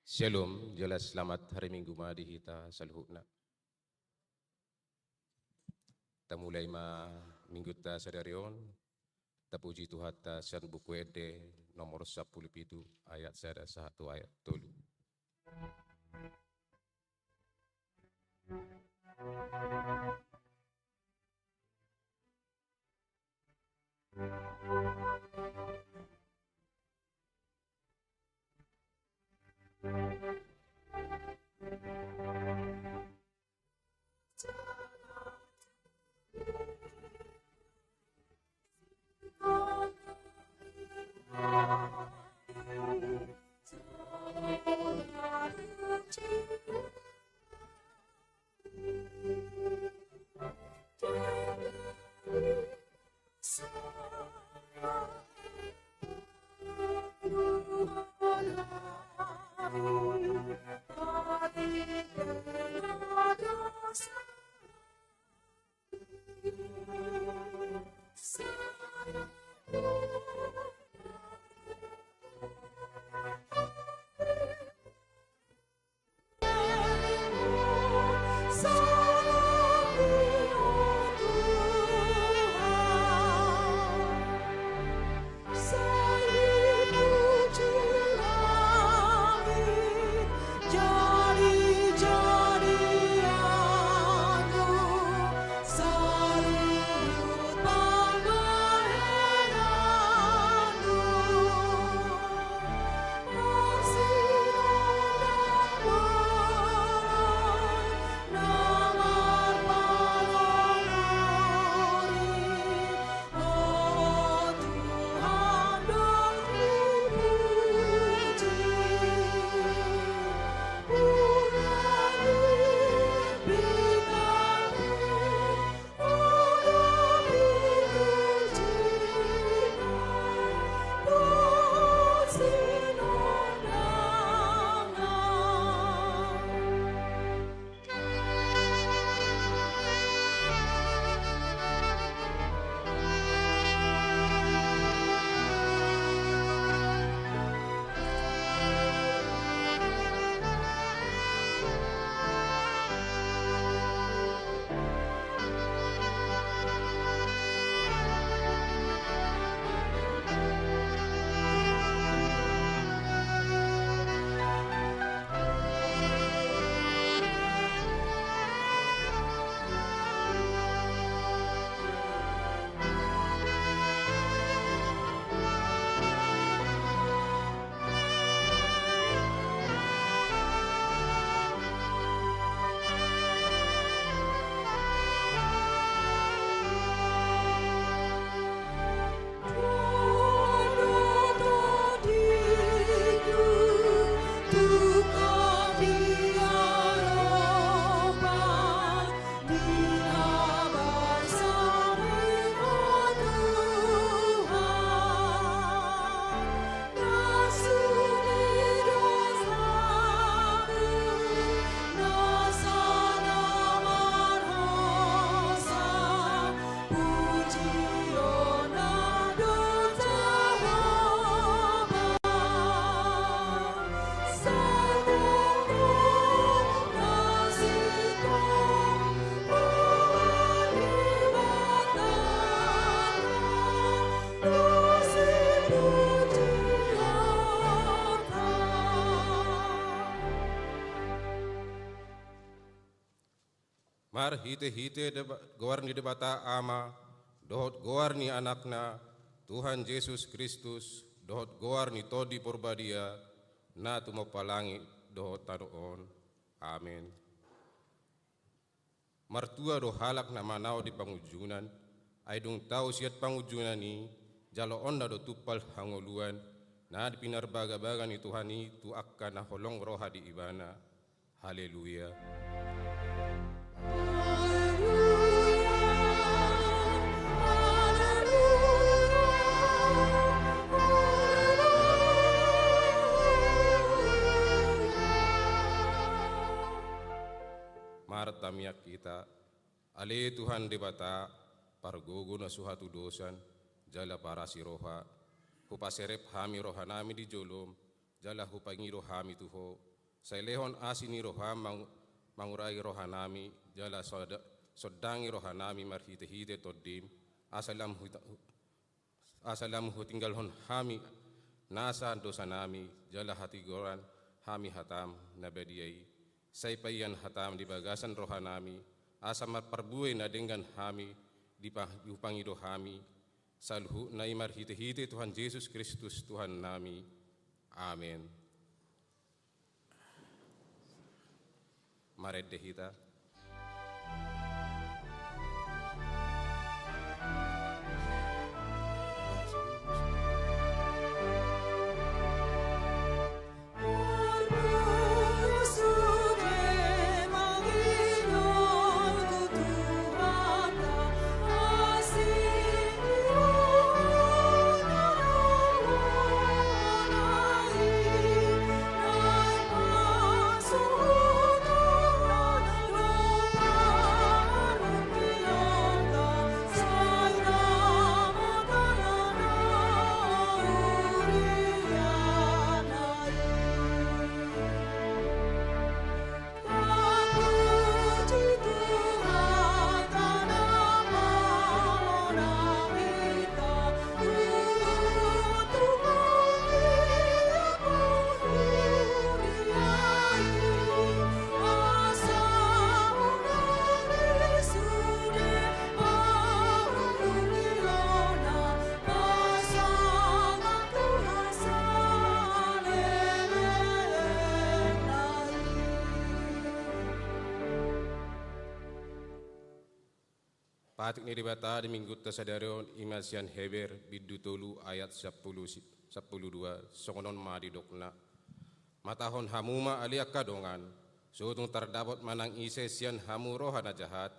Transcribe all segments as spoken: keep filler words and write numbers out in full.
Syalom, jala selamat hari Minggu ma di hita saluhutna. Tamulai ma minggunta sadari on, tapuji Tuhanta sian Buku Ende nomor sampulu pitu ayat sada sahat tu ayat tolu. Marhitehite Deba-, goar ni Debata Ama, dohot goar ni Anakna, Tuhan Jesus Kristus, dohot goar ni Tondi Porbadia, na tumompa langit dohot tano on. Amen. Martua do halak na manaon di pangunjunan, ai dung tau sian pangunjunan i, jaloonna do tumpal hangoluan, na pinarbagabaga ni Tuhan i tu angka na holong roha di Ibana. Haleluya. Martamiang hita. Ale Tuhan Debata, pargogo na so hatudosan, jala parasi roha, hupaserep hami rohanami di jolom, jala hupangido hami tu Ho, Sai lehon asi ni roham mang-, mangurai rohanami, jala soda-, sondangi rohanami marhite-hite Tondim, asa lam huta-, asa lam hutinggalhon hami nasa dosanami, jala hatigoran hami hatam na badia i. Sai paian hatam di bagasan rohanami, asa marparbue na denggan hami dipa-, dipangido hami, saluhutna i marhite-hite Tuhan Jesus Kristus Tuhannami. Amen. Marende hita. Patik ni Debata di Minggunta sadari on i ma sian Heber bindu tolu ayat sampulu si-, sampulu dua, songon on ma didokna. Matahon hamu ma ale angka dongan, so tung tardapot manang ise sian hamu roha na jahat,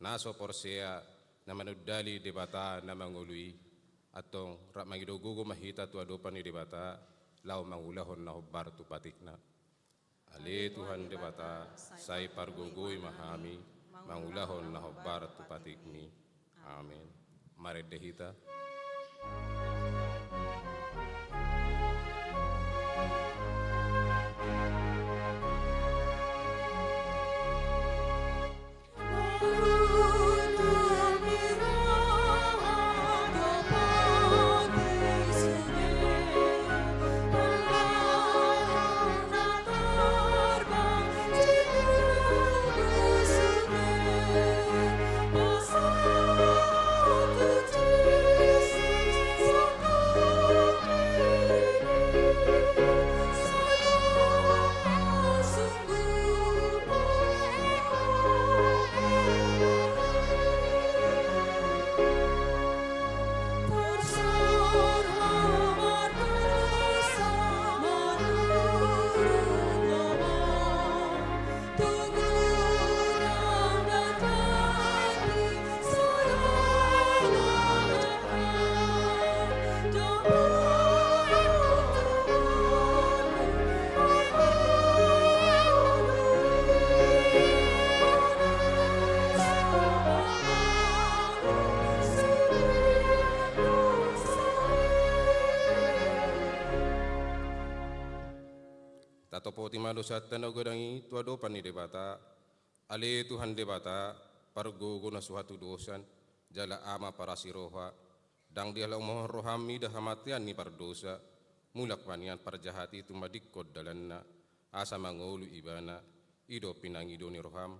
na so porsea, na manundali Debata na mangolu i. Antong rap mangido gogo ma hita tu adopan ni Debata, laho mangulahon na hombar tu patikna. Ale Tuhan Debata, sai pargogoi ma hami, mangulahon na hombar tu patikmi. Amen. Marende hita. Tatopoti ma dosanta na godang i tu adopan ni Debata. Ale Tuhan Debata, pargogo na so hatudosan, jala Ama parasi roha, ndang dialomohon roham mida hamatean ni pardosa, mulak ma nian parjahat i tumadingkon dalanna, asa mangolu ibana, i do pinangido ni roham.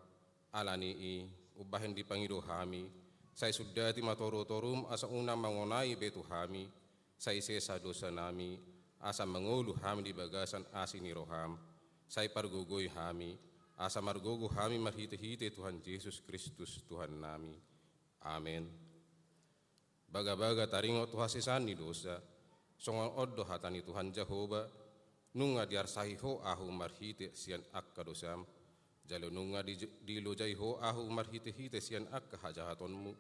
Ala ni i, umbahen dipangido hami, sai sundati ma torutorum asa unang mangonai be tu hami, sai sesa dosanami, asa mangolu hami di bagasan asi ni roham, sai pargogoi hami, asa margogo hami marhitehite Tuhan Jesus Kristus Tuhannami. Amen. Bagabaga taringot tu hasesaan ni dosa, songon on do hata ni Tuhan Jahowa, nunga diarsahi ho ahu marhite sian angka dosam, jala nunga di-, dilojai ho ahu marhitehite sian angka hajahatonmu.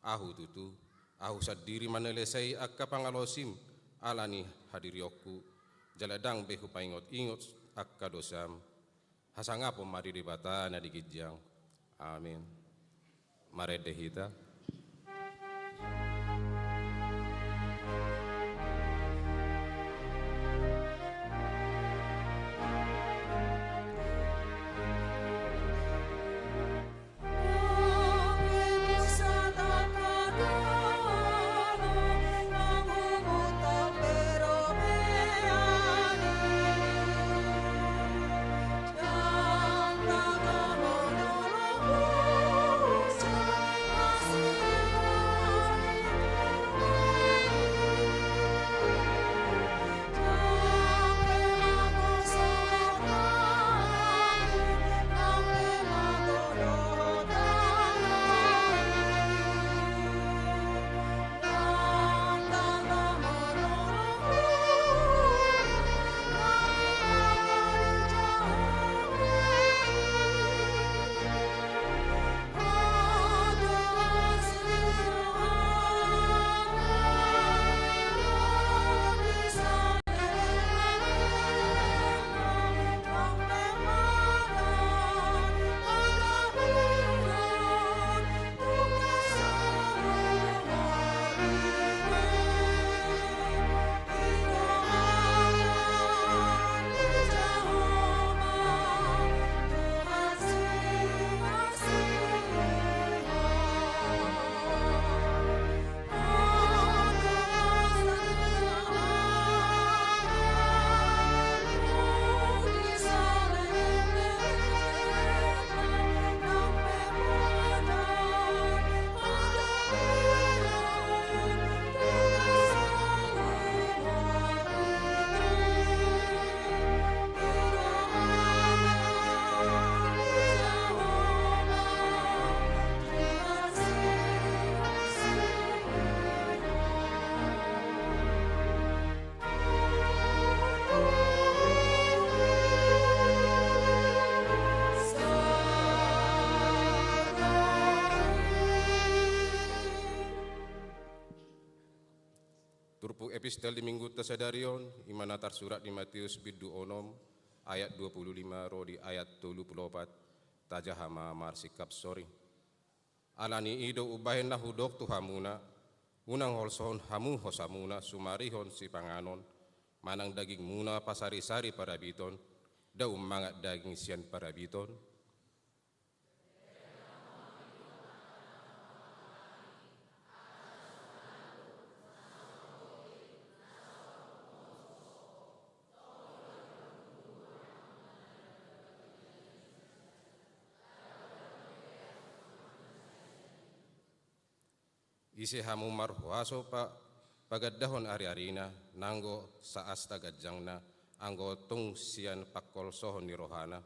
Ahu tutu, ahu sandiri manalesai angka pangalaosim ala ni hadirionku, jala ndang be hupaingotingot angka dosam. Hasangapon ma di Debata na di ginjang. Amen. Marende hita. Epistel di minggunta sadari on, i ma na tarsurat di Mateus bindu onom, ayat dua pulu lima ro di ayat tolu pulu opat, tajaha ma marsingkap sori. Alani i do umbahen na hudok tu hamuna, unang holsohon hamu hosamuna sumarihon sipanganon, manang dagingmuna pasarisari parabiton, ndang ummangat daging sian parabiton. Ise hamu marhuaso pa-, pagandahon ariarina, nanggo saasta ganjangna, anggo tung sian pangkolsohon ni rohana?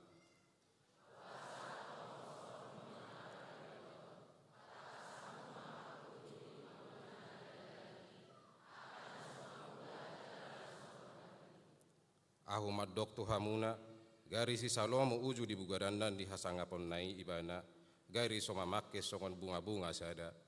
Ahu mandok tu hamuna, gari si Salomo uju di bugaranna di hasangaponna i ibana, gari so mamangke songon bungabunga sada.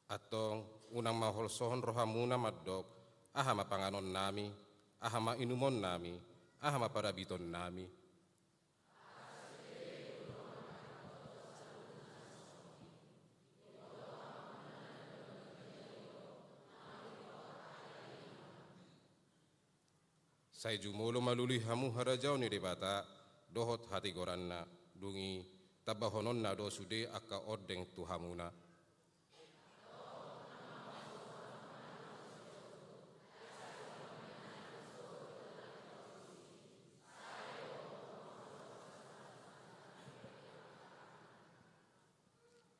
Antong, unang ma holsohon rohamuna mandok, aha ma panganonnami, aha ma inumonnami, aha ma parabitonnami. Sai jumolo ma lului hamu harajaon ni Debata dohot hatigoranna, dung i tambahononna do sude angka ondeng tu hamuna.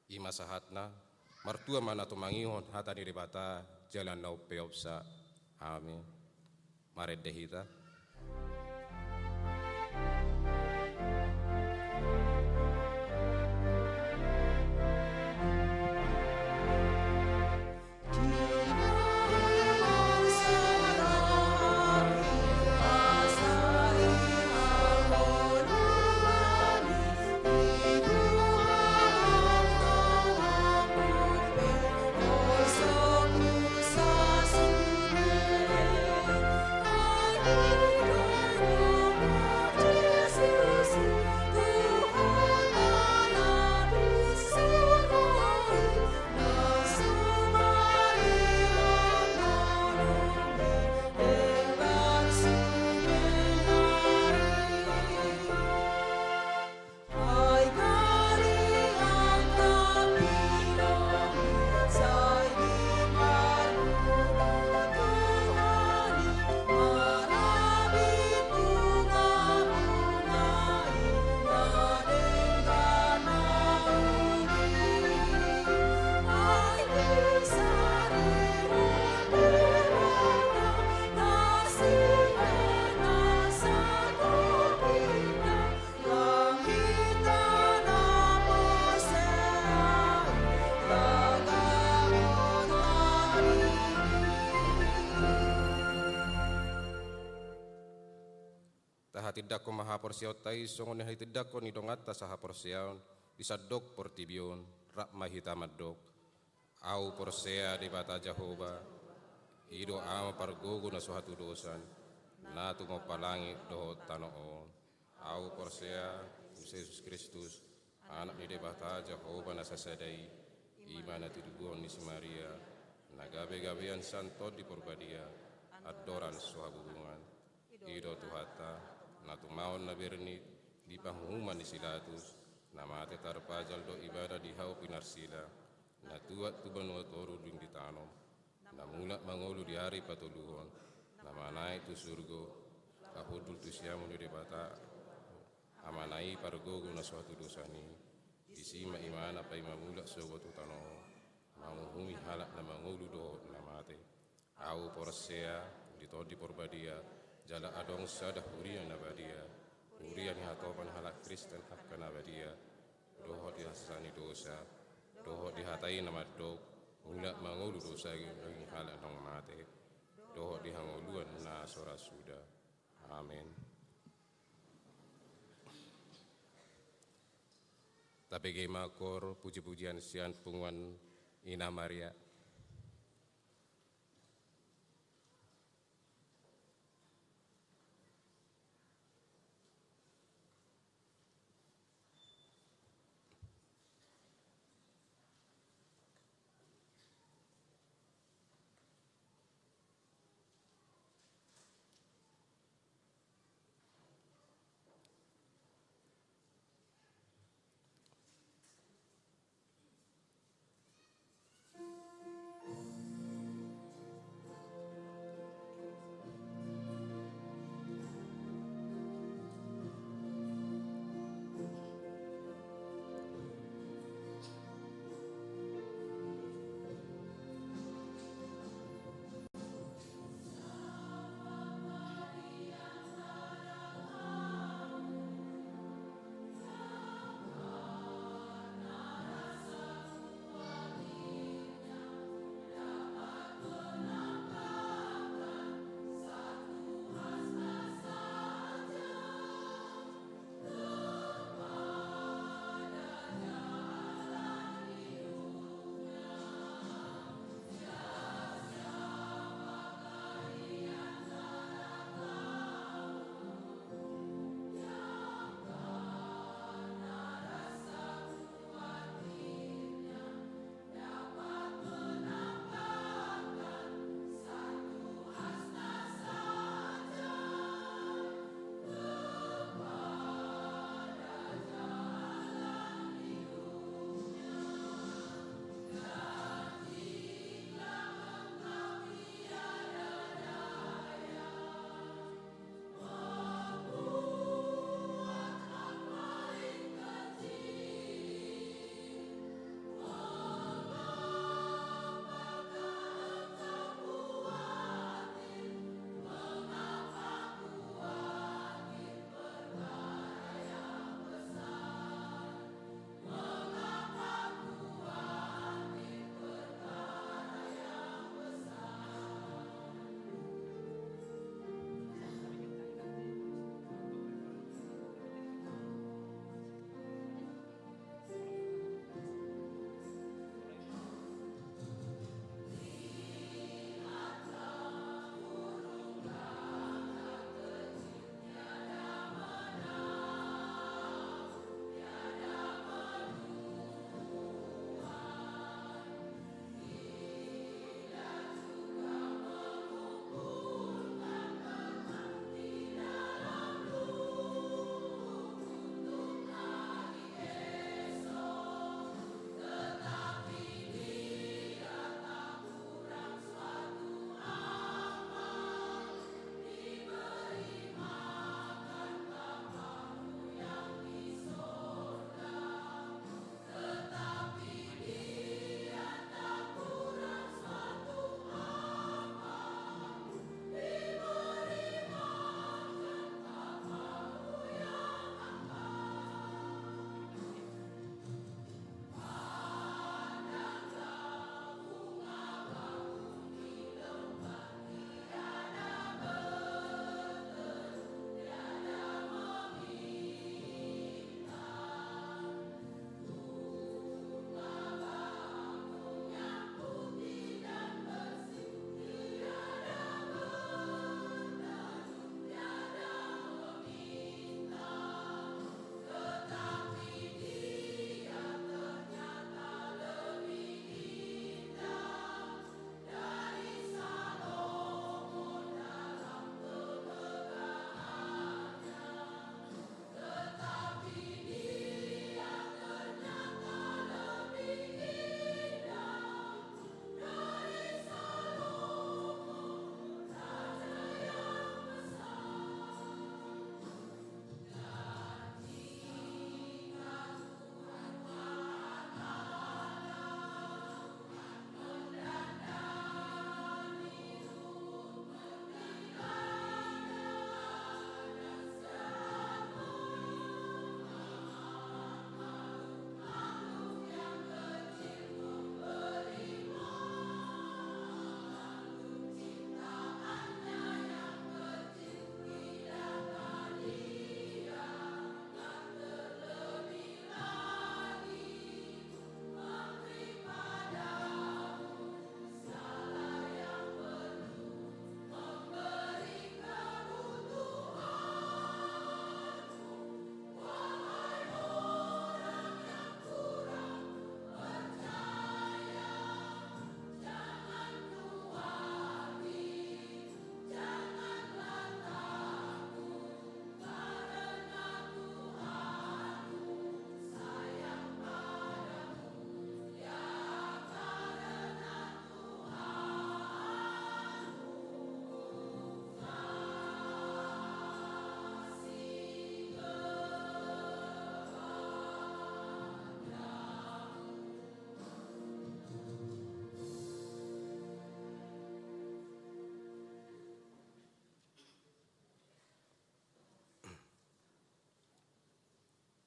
I ma sahatna, martua ma na tumangihon hata ni Debata jala na umpeopsa. Amin. Marende hita. Tahatindangkon ma haporseaonta i songon na hutindangkon ni donganta sahaporseaon di sandok portibi on, rap ma hita mandok. Ahu porsea Debata Jahowa, i do Ama pargogo na so hatudosan, na tumompa langit dohot tano on. Ahu porsea tu Jesus Kristus, Anak ni Debata Jahowa na sasada i, i ma na tinoguhon ni si Maria, na gabegabean sian Tondi Porbadia, andorang so habubungan. I do Tuhanta, na tumaon na bernit di panguhuman ni si Pilatus, na mate tarpajal do ibana di hau pinarsila, na tuat tu banua toru dung ditanom, na mulak mangolu di ari patoluhon, na manaek tu surgo, laho hundul tu siamun ni Debata, Amana i pargogo na so hatudosan i, disi ma ibana paima mulak sogot tu tano on, manguhumi halak na mangolu dohot na mate. Ahu porsea di Tondi Porbadia, jala adong sada huria na badia, huria ni hatopan halak Kristen angka na badia, dohot di hasesaan ni dosa, dohot di hata i na mandok, Mulak mangolu dosa daging halak naung mate, dohot di hangoluan na so ra suda. Amen. Tabege ma tor puji-pujian sian punguan Ina Maria.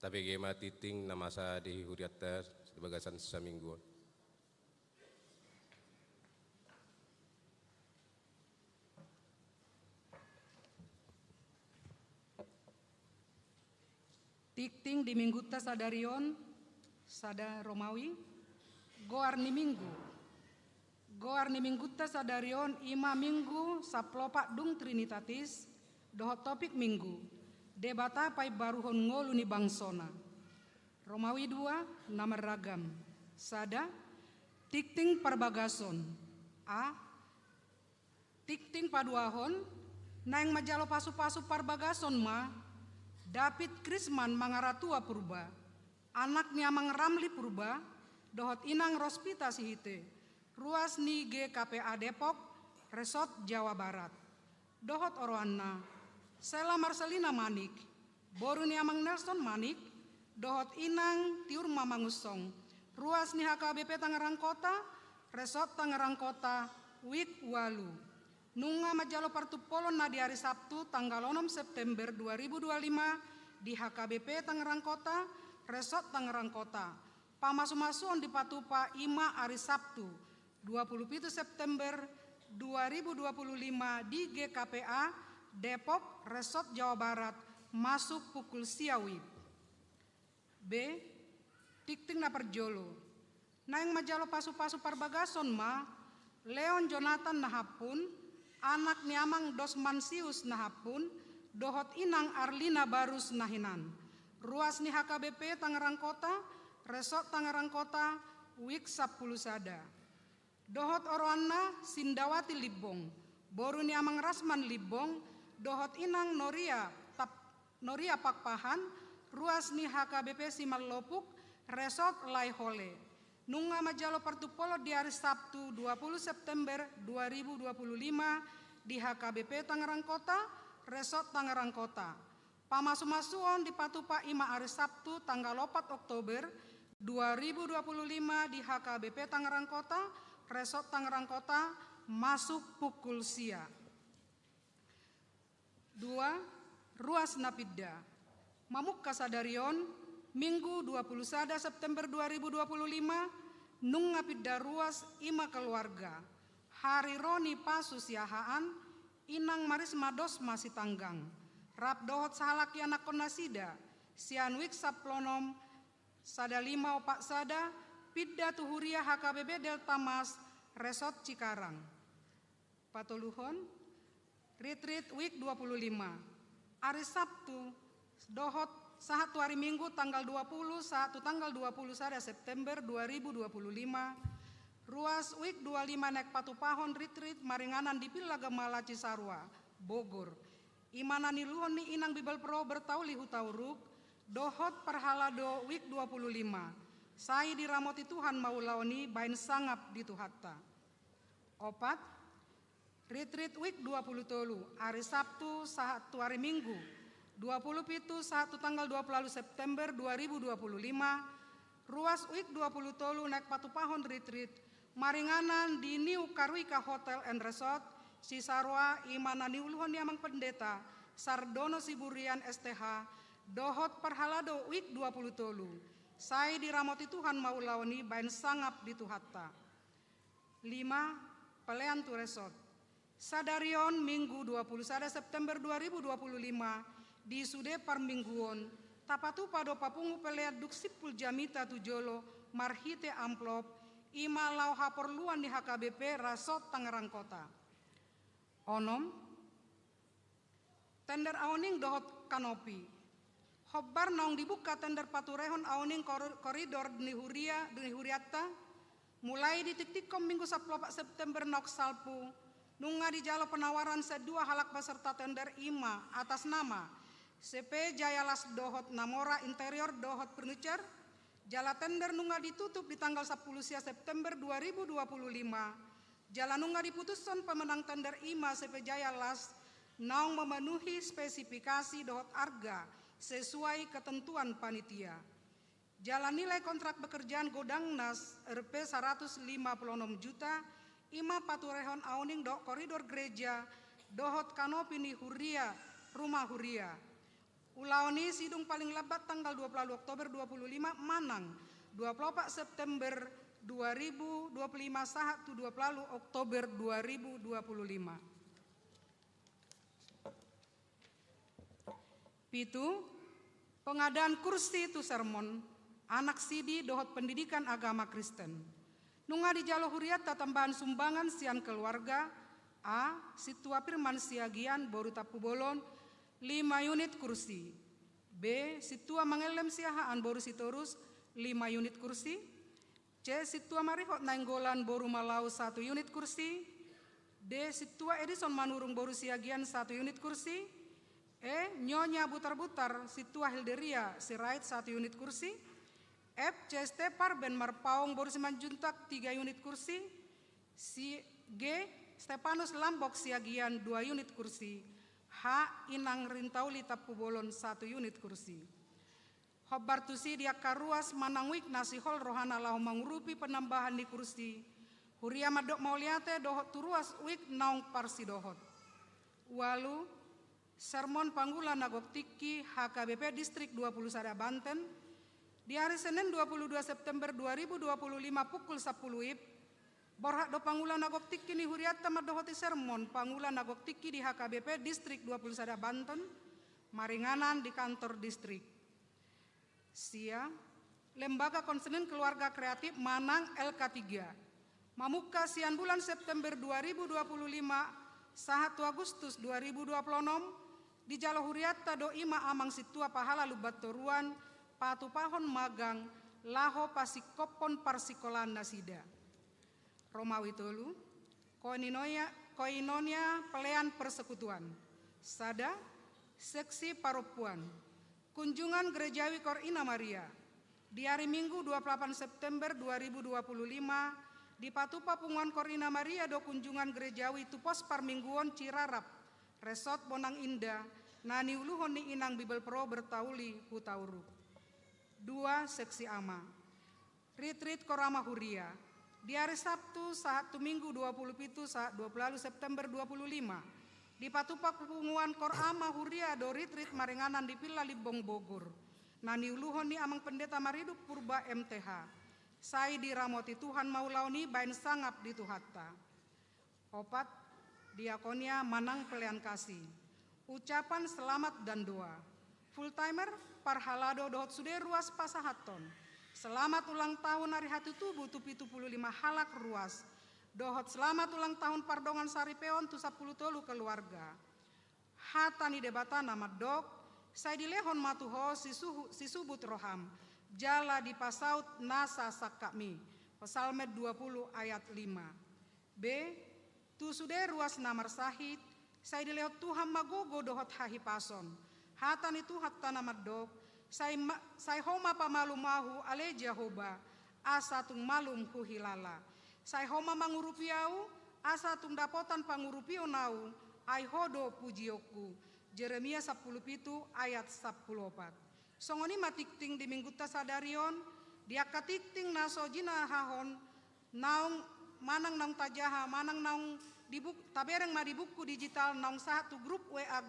Tabege ma tingting na masa di hurianta di bagasan saminggu on. Tingting di minggunta sadari on, sada Romawi, goar ni minggu. Goar ni minggunta sadari on ima minggu sampulu opat dung Trinitatis, dohot topik minggu, Debata paimbaruhon ngolu ni bangsona. Romawi dua, na marragam. Sada, tingting parbagason. A, tingting paduahon, naeng manjalo pasupasu parbagason ma David Krisman Mangaratua Purba, anak ni Amang Ramli Purba, dohot Inang Rospita Sihite, ruas ni G K P A Depok, Resort Jawa Barat. Dohot oroanna, Sela Marselina Manik, boru ni Amang Nelson Manik, dohot Inang Tiur Mamangunsong, ruas ni H K B P Tangerang Kota, Resort Tangerang Kota, wijk ualu. Nunga manjalo partumpolonna di ari Sabtu tanggal onom September dua ribu dua puluh lima di H K B P Tangerang Kota, Resort Tangerang Kota. Pamasumasuon dipatupa ima ari Sabtu, dua puluh pitu September dua ribu dua puluh lima di G K P A Depok, Resort Jawa Barat, masuk pukul sia wib. B, tingting na parjolo. Naeng manjalo pasupasu parbagason ma Leon Jonathan Nahampun, anak ni Amang Dosmansius Nahampun, dohot Inang Arlina Barus Nahinan, ruas ni H K B P Tangerang Kota, Resort Tangerang Kota, wijk sampulu sada. Dohot oroanna Sindawati Limbong, boru ni Amang Rasman Limbong, dohot Inang Noria Tap-, Noria Pakpahan, ruas ni H K B P Simalopuk, Resort Laihole. Nunga manjalo partumpolon di ari Sabtu dua puluh September dua ribu dua puluh lima di H K B P Tangerang Kota, Resort Tangerang Kota. Pamasumasuon dipatupa ima ari Sabtu tanggal opat Oktober dua ribu dua puluh lima di H K B P Tangerang Kota, Resort Tangerang Kota, masuk pukul sia. Dua, ruas na pinda. Mamungka sadari on, Minggu dua puluh sada September dua ribu dua puluh lima, nunga pinda ruas ima keluarga. Hari Roni Pasu Siahaan, Inang Marisma Dosma Sitanggang, rap dohot sahalak ianakhon nasida, sian wijk sampulu onom sada lima opat sada, pinda tu huria H K B P Delta Mas, Resort Cikarang. Patoluhon, Ritrit wijk dua puluh lima. Ari Sabtu, dohot sahat tu ari Minggu tanggal dua puluh sahat tu tanggal dua puluh sada September dua ribu dua puluh lima, ruas wijk dua lima naeng patupahon ritrit maringanan di Villa Gemala Cisarua, Bogor. Ima na niuluhon ni Inang Bibelvrouw Bertauli Hutauruk, dohot parhalado wijk dua puluh lima. Sai diramoti Tuhan ma ulaon i, baen sangap di Tuhanta. Opat, Ritrit wijk dua puluh tolu, ari Sabtu sahat tu ari Minggu, dua puluh pitu sahat tu tanggal dua puluh ualu September dua ribu dua puluh lima, ruas wijk dua puluh tolu naeng patupahon ritrit maringanan di New Karuika Hotel and Resort, Cisarua, ima na niuluhon ni Amang Pendeta Sardono Siburian S T H, dohot parhalado wijk dua puluh tolu. Sai diramoti Tuhan ma ulaon i, baen sangap di Tuhanta. Lima, pelean tu resort. Sadari on Minggu dua puluh sada September dua ribu dua puluh lima, di sude parmingguon, tapatupa do papungu pelean dung simpul jamita tu jolo marhite amplop, ima laho haporluan ni H K B P Resort Tangerang Kota. Onom, tender aoning dohot kanopi. Hombar naung dibuka tender paturehon aoning kor-, koridor ni huria, ni hurianta, mulai ditiktikhon Minggu sampulu opat September naung salpu, nunga dijalo penawaran sian dua halak peserta tender, ima atas nama C P Jaya Las dohot Namora Interior dohot Furniture, jala tender nunga ditutup di tanggal sampulu sia September dua ribu dua puluh lima, jala nunga diputushon pemenang tender, ima C P Jaya Las, naung memenuhi spesifikasi dohot arga sesuai ketentuan panitia. Jala nilai kontrak pekerjaan godangna R P saratus lima pulu onom juta, ima paturehon aoning dohot koridor gereja, dohot kanopi ni huria, rumah huria. Ulaon i sidung paling lambat tanggal dua puluh Oktober dua puluh lima manang dua puluh opat September dua ribu dua puluh lima sahat tu dua puluh Oktober dua ribu dua puluh lima. Pitu, pengadaan kursi tu sermon, anak sidi dohot pendidikan agama Kristen. Nunga dijalo huriatta tambahan sumbangan sian keluarga: A, Sintua Firman Siagian boru Tampubolon, lima unit kursi. B, Sintua Mangellem Siahaan boru Sitorus, lima unit kursi. C, Sintua Marihot Nainggolan boru Malau, satu unit kursi. D, Sintua Edison Manurung boru Siagian, satu unit kursi. E, Nyonya Butar-Butar Sintua Hilderia Sirait, satu unit kursi. F, C S T Parben Marpaung boru Simanjuntak, tiga unit kursi. Si-, G, Stefanus Lambok Siagian, dua unit kursi. H, Inang Rintauli Tampubolon, satu unit kursi. Hombar tusi di angka ruas manang wijk na sihol rohana laho mangurupi penambahan ni kursi, huria mandok mauliate dohot tu ruas wijk naung parsidohot. Ualu, sermon pangula na gok tingki H K B P Distrik dua puluh sada Banten, di ari Senen dua puluh dua September dua ribu dua puluh lima pukul sampulu wib, borhat do pangula na gok tingki ni huriatta mandohoti sermon pangula na gok tingki di H K B P Distrik dua puluh sada Banten, maringanan di kantor distrik. Sia, Lembaga Konseling Keluarga Kreatif manang L K tiga. Mamungka sian bulan September dua ribu dua puluh lima sahat tu Agustus dua ribu dua puluh onom, dijalo huriatta do i ma amang sintua pahala Lumbantoruan patupahon magang laho pasingkophon parsingkolaan nasida. Romawi tolu, Koinonia, Koinonia Pelayan Persekutuan. Sada, seksi parompuan. Kunjungan Gerejawi Kor Ina Maria. Di ari Minggu dua puluh delapan September dua ribu dua puluh lima, dipatupa Punguan Kor Ina Maria do kunjungan gerejawi tu pos parmingguon Cirarap, Resort Bonang Indah, na niuluhon ni Inang Bibelvrouw Bertauli Hutauruk. Dua, seksi ama. Ritrit Kor Ama Huria. Di ari Sabtu sahat tu Minggu dua puluh pitu sahat dua puluh ualu September dua puluh lima, dipatupa Punguan Kor Ama Huria do ritrit maringanan di Villa Limbong Bogor, na niuluhon ni Amang Pendeta Maridup Purba M T H. Sai diramoti Tuhan ma ulaon i baen sangap di Tuhanta. Opat, diakonia manang pelayan kasih. Ucapan selamat dan doa. Full timer, parhalado dohot sude ruas pasahathon selamat ulang tahun ari hatutubu tu pitu puluh lima halak ruas, dohot selamat ulang tahun pardongan saripeon tu sampulu tolu keluarga. Hata ni Debata na mandok, sai dilehon ma tu ho sisuhu-, sisubut roham, jala dipasaut nasa sangkapmi. Psalmen dua puluh ayat lima. B, tu sude ruas na marsahit, sai dilehon Tuhan ma gogo dohot hahipason. Hata ni Tuhanta na mandok, sai ma-, sai Ho ma pamalum ahu, ale Jahowa, asa tung malum huhilala. Sai Ho ma mangurupi ahu, asa tung dapotan pangurupion ahu, ai Ho do pujionku. Jeremia sampulu pitu ayat sampulu opat. Songon i ma tingting di Minggunta sadari on, di angka tingting na so jinahahon, naung manang naung tajaha, manang naung di buk-, tabereng ma di buku digital naung sahat tu grup W A.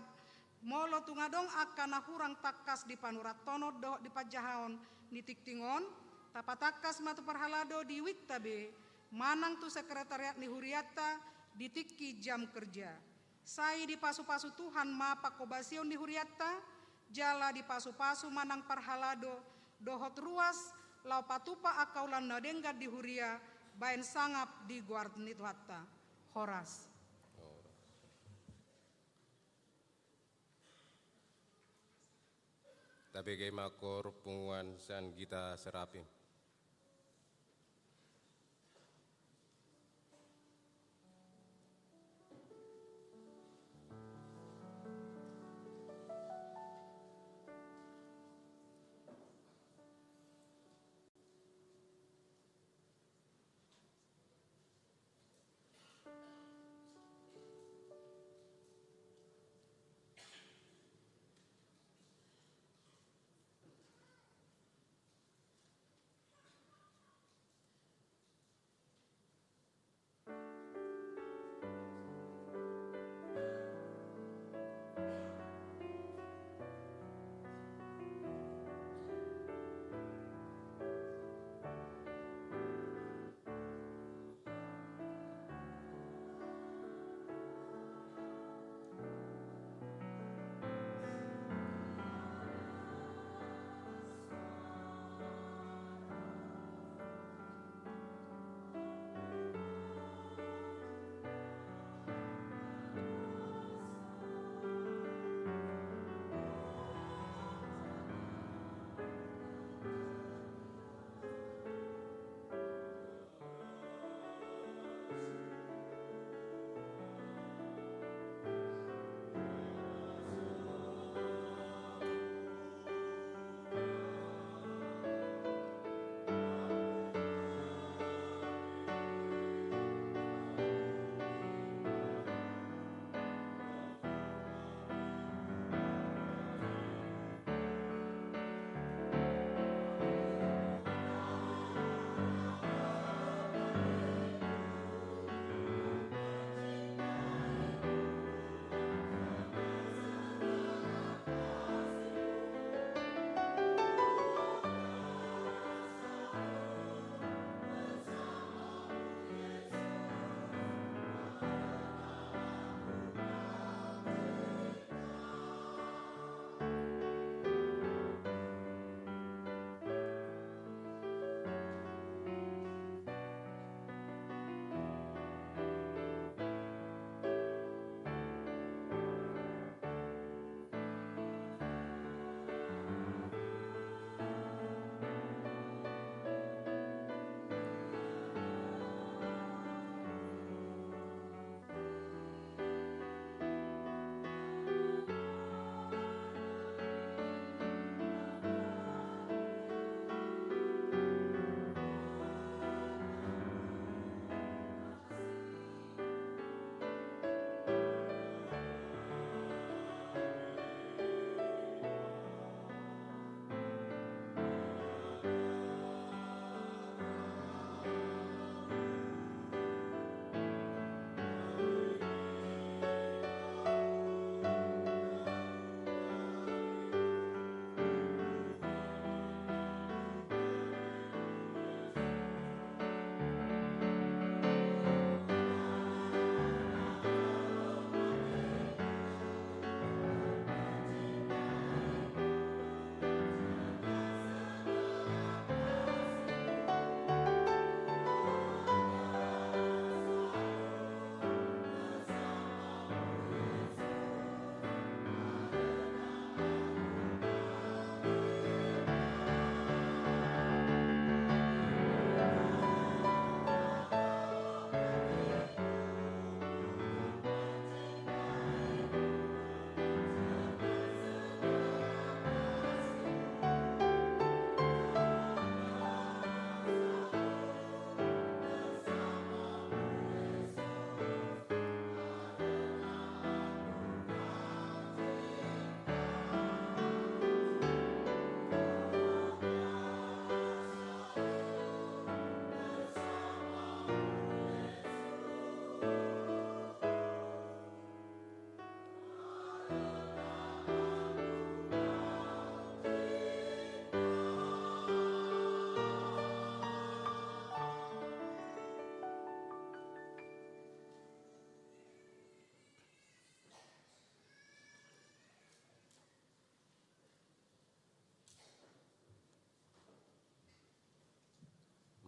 Molo tung adong angka na hurang tangkas di panurathon dohot di panjahaon ni tingting on, tapatangkas ma tu parhalado di wijk ta be, manang tu sekretariat ni hurianta di tingki jam kerja. Sai dipasupasu Tuhan ma panghobasion ni hurianta, jala dipasupasu ma nang parhalado dohot ruas, laho patupa angka ulaon na denggan di huria, baen sangap di goar ni Tuhanta. Horas. Tabege ma kor punguan sian gita Serapim.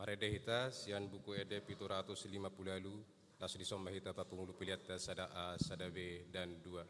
Marende hita sian Buku Ende pitu ratus lima pulu ualu, laos dison ma hita papungu peleanta sada A, sada B, dan dua.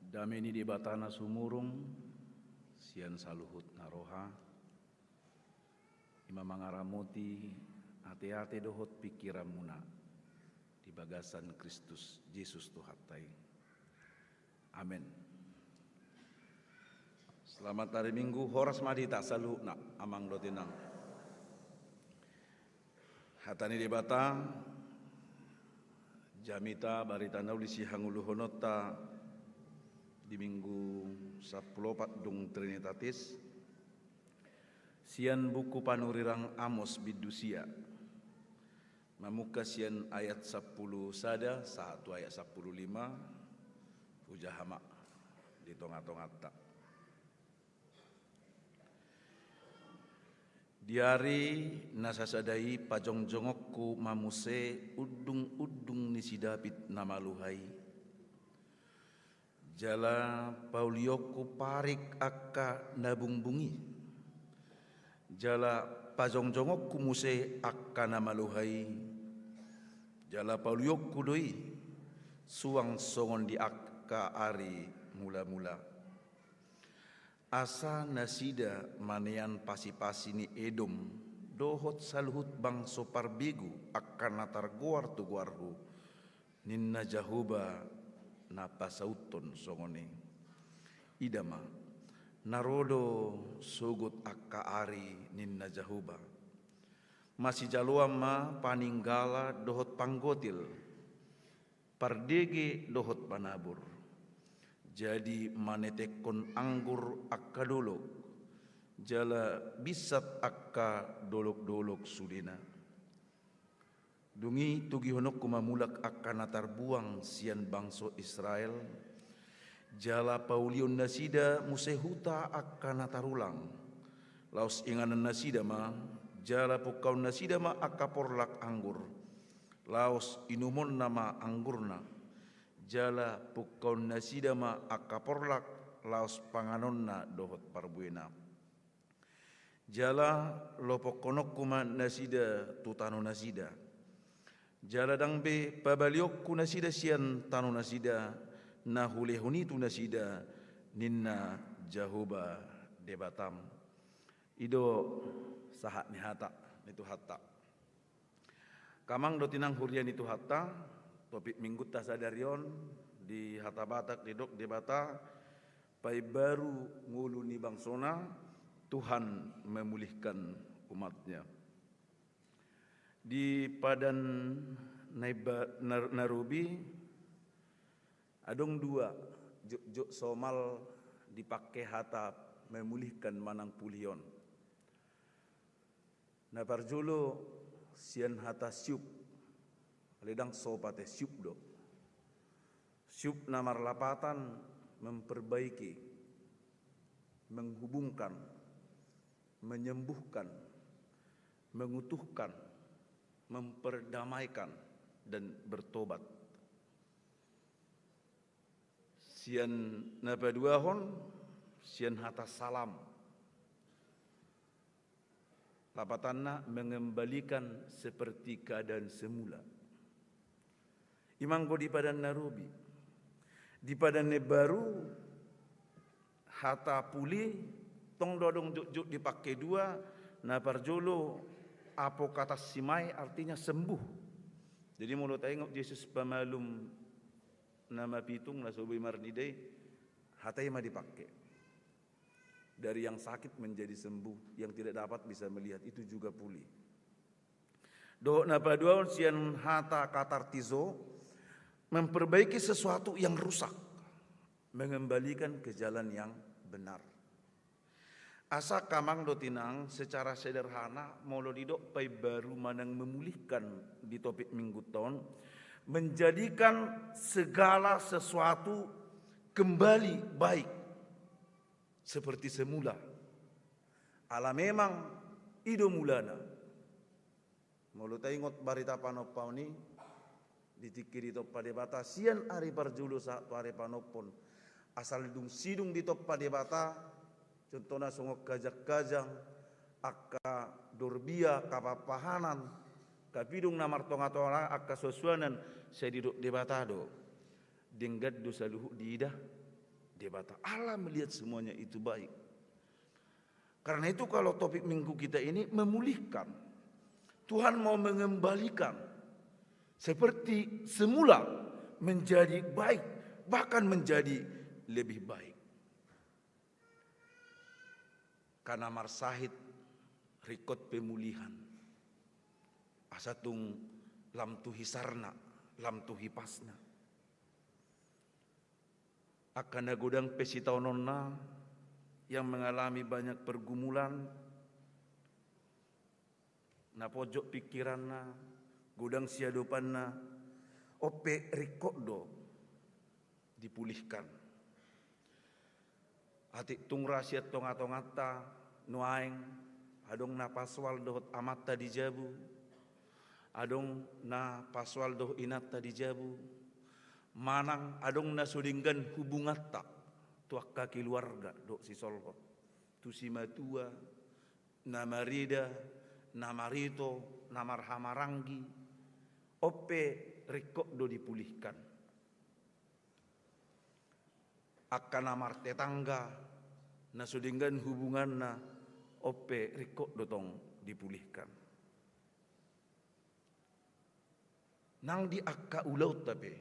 Dame ni Debata na sumurung sian saluhut na roha, i ma mangaramoti ateate dohot pingkiranmuna di bagasan Kristus Jesus Tuhanta i. Amen. Selamat hari Minggu, horas ma di hita saluhutna, amang dohot inang. Hata ni Debata, jamita barita na uli sihangoluhononta di Minggu sampulu opat dung Trinitatis, sian buku panurirang Amos bindu sia, mamungka sian ayat sampulu sada sahat tu ayat sampulu lima. Hujaha ma di tongatonganta. Di ari na sasada i pajongjongonku ma muse undungundung ni si Daud na maluha i. Jala paulionku parik angka na bungbung i. Jala pajongjongonku muse angka na maluha i. Jala paulionku do i, suang songon di angka ari mulamula. Asa nasida manean pasipasi ni Edom, dohot saluhut bangso parbegu angka na targoar tu goarhu, ninna Jahowa na pasauthon songon i. Ida ma, na ro do sogot angka ari, ninna Jahowa. Masijaloan ma paninggala dohot panggotil, pardege dohot panabur. Jadi manetekkon anggur angka dolok, jala binsat angka dolokdolok sudena. Dung i togihononku ma mulak angka na tarbuang sian bangso Israel, jala paulion nasida muse huta angka na tarulang. Laos inganan nasida ma, jala pungkaon nasida ma angka porlak anggur, laos inumonna ma anggurna, jala pungkaon nasida ma angka porlak, laos panganonna dohot parbuena. Jala lopokhononku ma nasida tu tano nasida. Jala ndang be pabalionku nasida sian tano nasida, na hulehon i tu nasida, ninna Jahowa Debatam. I do sahat ni hata ni Tuhanta. Amang dohot inang huria ni Tuhanta, topik Minggunta sadari on di hata Batak didok Debata paimbaru ngolu ni bangsona, Tuhan memulihkan umat-Nya. Di Padan Naiba-, Nar-, Narobi, adong dua jotjot somal dipangke hata memulihkan manang pulih on. Na parjolo sian hata syub, alai ndang sopat, e, syub do. Syub na marlapatan memperbaiki, menghubungkan, menyembuhkan, mengutuhkan, memperdamaikan, dan bertobat. Sian na paduahon, sian hata salam. Lapatanna mengembalikan seperti keadaan semula. I ma anggo di Padan Narobi. Di Padan Naimbaru, hata pulih, tong do adong jotjot dipangke dua, na parjolo apokatassimai, artinya sembuh. Jadi molo taingot Jesus pamalum na mapitung na so boi marnida i, hata i ma dipangke. Dari yang sakit menjadi sembuh, yang tidak dapat bisa melihat, itu juga pulih. Dohot na paduahon sian hata katartizo, memperbaiki sesuatu yang rusak, mengembalikan ke jalan yang benar. Asa amang dohot inang, secara sederhana, molo didok paimbaru manang memulihkan di topik Minggunta on, menjadikan segala sesuatu kembali baik seperti semula. Ala memang i do mulana. Molo taingot barita panompaon i, di tingki ditompa Debata sian ari parjolo sahat tu ari panompon. Asal dung sidung ditompa Debata, contohna songon kajangkajang, angka dorbia, angka papahanan, angka pidong na martongatonga, angka suansuanan, sai didok Debata do. Denggan do saluhut diida. Debata. Allah melihat semuanya itu baik. Karena itu, kalau topik minggu kita ini memulihkan, Tuhan mau mengembalikan seperti semula menjadi baik, bahkan menjadi lebih baik. Karena marsahit ringkot pemulihan, asa tung lam tu hisarna, lam tu hipasna. Angka na godang pe sitaononna, yang mengalami banyak pergumulan, na pojok pikiranna, godang siadopanna, on pe ringkot do dipulihkan. Atik tung ra sian tonga-tonganta nuaeng, adong na pasoal dohot amanta di jabu, adong na pasoal dohot inanta di jabu, manang adong na so denggan hubunganta tu angka keluarga dohot sisolhot, tu simatua, na marida, na marito, na marhahamaranggi, on pe ringkot do dipulihkan. Angka na martetangga, na so denggan hubunganna, on pe ringkot do tong dipulihkan. Nang di angka ulaonta pe,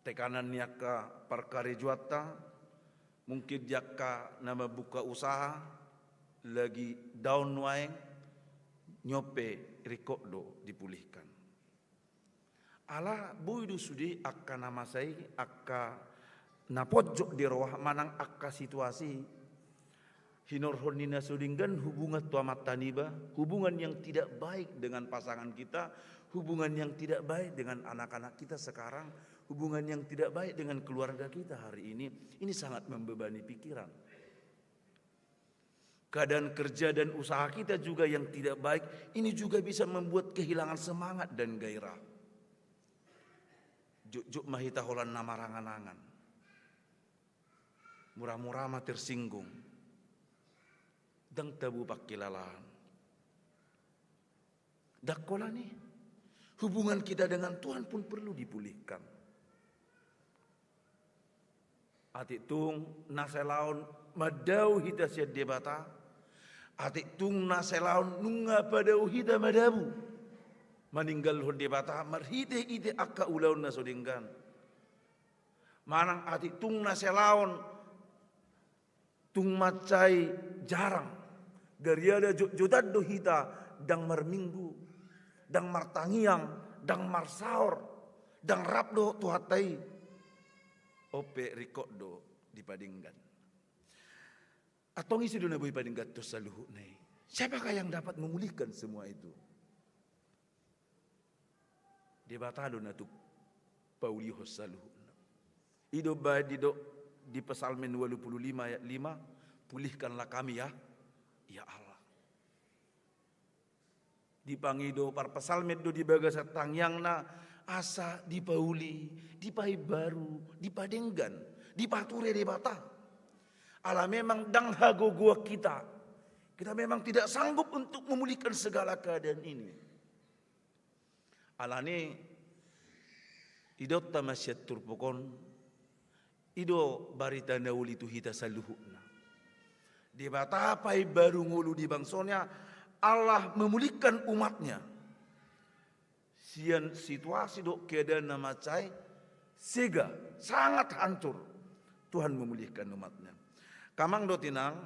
tekanan ni angka parkarejoanta, mungkin di angka na mambuka usaha, lagi down nuaeng, on pe ringkot do dipulihkan. Ala boi do sude angka na masa i, angka na pojok di roha manang angka situasi, hinorhon ni na so denggan hubungan tu amanta niba, hubungan yang tidak baik dengan pasangan kita, hubungan yang tidak baik dengan anak-anak kita sekarang, hubungan yang tidak baik dengan keluarga kita hari ini, ini sangat membebani pikiran. Keadaan kerja dan usaha kita juga yang tidak baik, ini juga bisa membuat kehilangan semangat dan gairah. Jotjot ma hita holan na marangan-angan. Mura-mura ma tersinggung. Ndang tabo pangkilalaan. Ndang holan i. Hubungan kita dengan Tuhan pun perlu dipulihkan. Atik tung na salaon mandao hita sian Debata, atik tung na salaon nunga padao hita madabu, maninggalhon Debata marhite-hite angka ulaon na so denggan. Manang atik tung na salaon tung mansai jarang, gariada jotjotan do hita ndang marminggu, ndang martangiang, ndang marsaor, ndang rap dohot Tuhanta i. On pe ringkot do dipadenggan. Antong ise do na boi padengganhon saluhutna i? Siapakah yang dapat memulihkan semua itu? Debata do na tuk paulihon saluhutna. I do baen didok di Psalmen walu pulu lima ayat lima, "Pulihkanlah kami ya, ya Allah." Dipangido parpsalmen do di bagasan tangiangna asa dipauli, dipaimbaru, dipadenggan, dipature Debata. Ala memang ndang hagogoan hita. Kita memang tidak sanggup untuk memulihkan segala keadaan ini. Alani i, idaonta ma sian turpuk on, i do barita na uli tu hita saluhutna. Debata paimbaru ngolu di bangsoNa, Allah memulihkan umatNa. Sian situasi dohot keadaan na mansai sega, sangat hancur, Tuhan memulihkan umatNa. Angka amang dohot inang,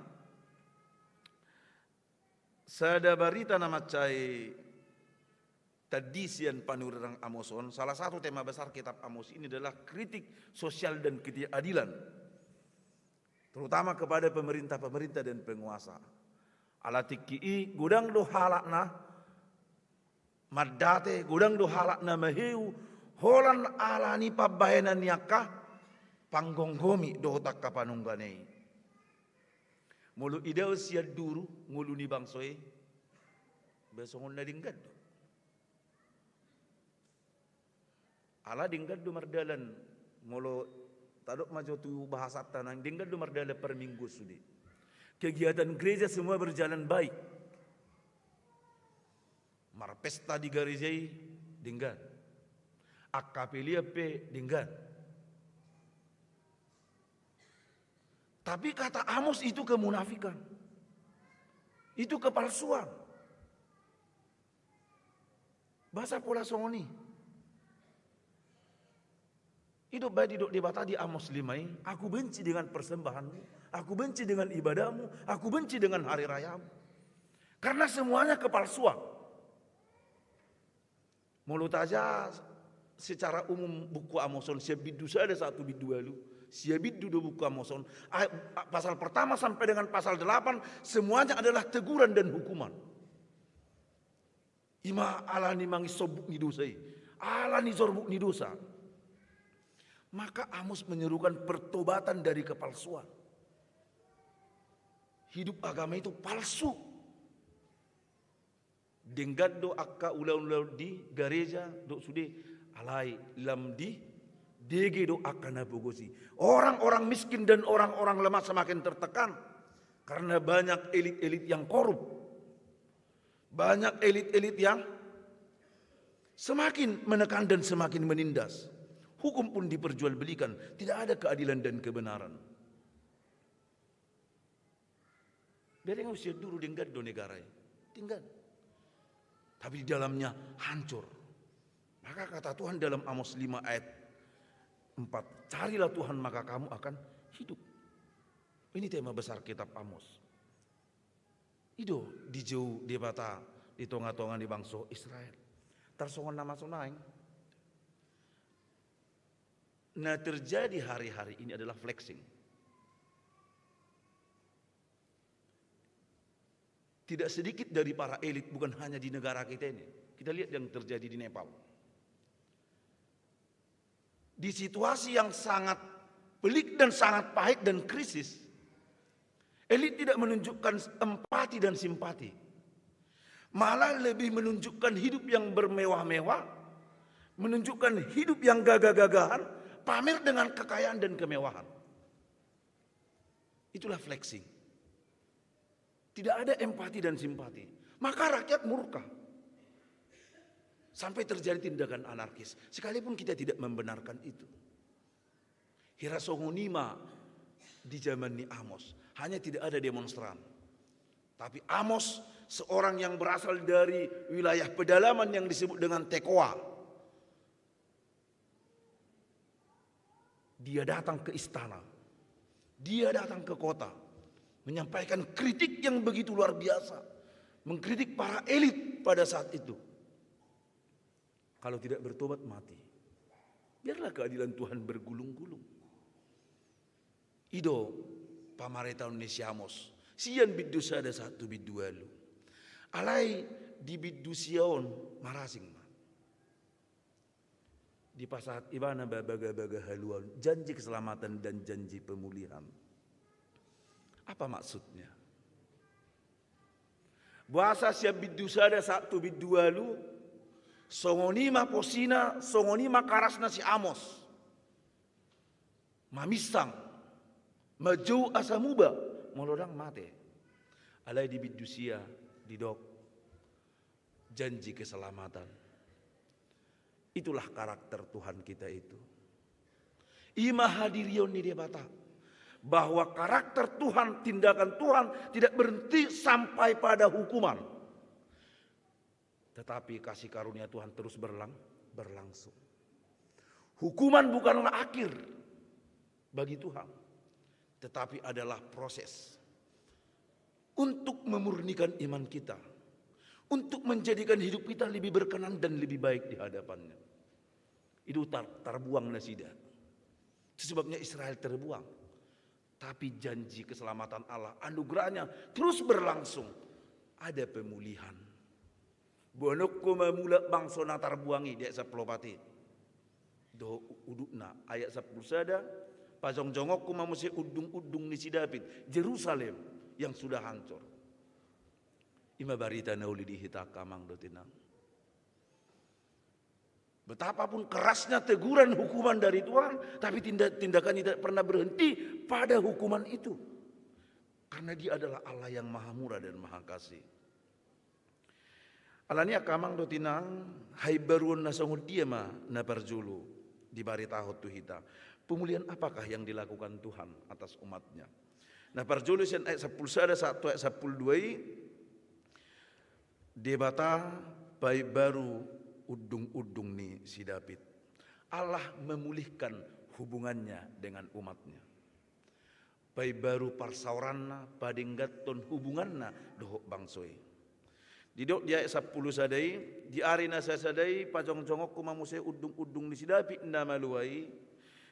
sada barita na mansai tandi sian panurirang Amos on, salah satu tema besar kitab Amos ini adalah kritik sosial dan ketidakadilan, terutama kepada pemerintah-pemerintah dan penguasa. Ala tingki i godang do halak na mandate, godang do halak na maheu, holan ala ni pambahenan ni angka panggomgomi dohot angka panunggana i. Molo idaon sian duru ngolu ni bangso i, ba songon na denggan do. Ala denggan do mardalan, molo tadok ma jo tu bahasanta nang, denggan do mardalan parmingguon sude. Kegiatan gereja semua berjalan baik. Marpesta di gareja i denggan. Angka pelean pe denggan. Tapi kata Amos itu kemunafikan. Itu kepalsuan. Bahasa pola songon i. I do baen didok Debata di Amos lima i, "Aku benci dengan persembahanmu, aku benci dengan ibadahmu, aku benci dengan hari rayamu." Karena semuanya kepalsuan. Molo tajaha secara umum buku Amos on, sian bindu sada sahat tu bindu ualu, sia bindu do buku Amos on. Ay-, pasal pertama sampai dengan pasal delapan, semuanya adalah teguran dan hukuman. Ima ala ni mangisombuk ni dosa i, ala ni sorbuk ni dosa. Maka Amos menyerukan pertobatan dari kepalsuan. Hidup agama itu palsu. Denggan do angka ulaon-ulaon di gareja dohot sude, alai lam di dege do angka na pogos i. Orang-orang miskin dan orang-orang lemah semakin tertekan karena banyak elit-elit yang korup. Banyak elit-elit yang semakin menekan dan semakin menindas. Hukum pun diperjualbelikan, tidak ada keadilan dan kebenaran. Bereng usia dulu denggan do negara i. Denggan. Tapi di dalamnya hancur. Maka kata Tuhan dalam Amos lima ayat empat, "Carilah Tuhan maka kamu akan hidup." Ini tema besar kitab Amos. I do dijou Debata di tonga-tonga ni bangso Israel. Tarsongon na masa naeng. Nah, terjadi hari-hari ini adalah flexing. Tidak sedikit dari para elit, bukan hanya di negara kita ini. Kita lihat yang terjadi di Nepal. Di situasi yang sangat pelik dan sangat pahit dan krisis, elit tidak menunjukkan empati dan simpati. Malah lebih menunjukkan hidup yang bermewah-mewah, menunjukkan hidup yang gagah-gagahan, pamer dengan kekayaan dan kemewahan. Itulah flexing. Tidak ada empati dan simpati. Maka rakyat murka. Sampai terjadi tindakan anarkis. Sekalipun kita tidak membenarkan itu. Hira songon i ma di zaman ni Amos. Hanya tidak ada demonstran. Tapi Amos, seorang yang berasal dari wilayah pedalaman yang disebut dengan Tekoa. Dia datang ke istana, dia datang ke kota, menyampaikan kritik yang begitu luar biasa, mengkritik para elit pada saat itu. Kalau tidak bertobat, mati. Biarlah keadilan Tuhan bergulung-gulung. I do pamaritaon ni si Amos, sian bindu sada sahat tu bindu ualu. Alai di bindu sia on marasing ma. Dipasahat ibana ba-, baga-baga haluaon, janji keselamatan dan janji pemulihan. Apa maksudnya? Boasa sian bindu sada sahat tu bindu ualu, songon i ma posina, songon i ma karasna si Amos. Maminsang, manjou asa muba, molo ndang mate. Alai di bindu sia didok, janji keselamatan. Itulah karakter Tuhan kita itu. I ma hadirion ni Debata. Bahwa karakter Tuhan, tindakan Tuhan tidak berhenti sampai pada hukuman. Tetapi kasih karunia Tuhan terus berlang-, berlangsung. Hukuman bukanlah akhir bagi Tuhan, tetapi adalah proses untuk memurnikan iman kita, untuk menjadikan hidup kita lebih berkenan dan lebih baik di hadapan-Nya. Itu tar-, tarbuang nasida. Itu sebabnya Israel terbuang. Tapi janji keselamatan Allah, anugerah-Nya terus berlangsung. Ada pemulihan. Boanonku ma mulak bangso na tarbuang i, di ayat sampulu opat i. Dohot udutna, ayat sampulu sada, pajongjongonku ma muse undung-undung ni si Daud, Jerusalem yang sudah hancur. I ma barita na uli di hita angka amang dohot inang. Betapapun kerasnya teguran, hukuman dari Tuhan, tapi tinda-, tindakan-Nya tidak pernah berhenti pada hukuman itu. Karena Dia adalah Allah yang maha murah dan maha kasih. Alani i angka amang dohot inang, haimbaruon na songon dia ma na parjolo dibaritahon tu hita? Pemulihan apakah yang dilakukan Tuhan atas umat-Nya? Na parjolo sian ayat sampulu sada sahat tu ayat sampulu dua i, Debata paimbaru undung-undung ni si David. Allah memulihkan hubungannya dengan umatnya. Paimbaru parsaoranna, padengganhon hubunganna dohot bangso i. Didok di ayat sampulu sada i, di ari na sasada i pajongjongonku ma muse undung-undung ni si David na malua i,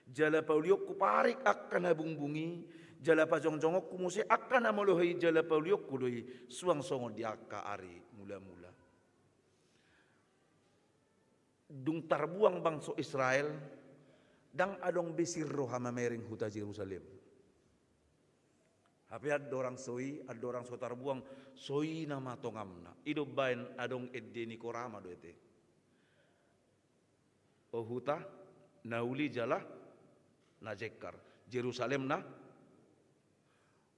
jala paulionku parik angka na bungbung i, jala pajongjongonku muse angka na molo i, jala paulionku do i suang songon di angka ari mula-mula. Dung tarbuang bangso Israel, ndang adong be sirroha mamereng huta Jerusalem. Hape andorang so i, andorang so tarbuang, so i nama tongamna. I do umbahen adong ende ni korama do ete. O huta na uli jala na jengkar, Jerusalem na,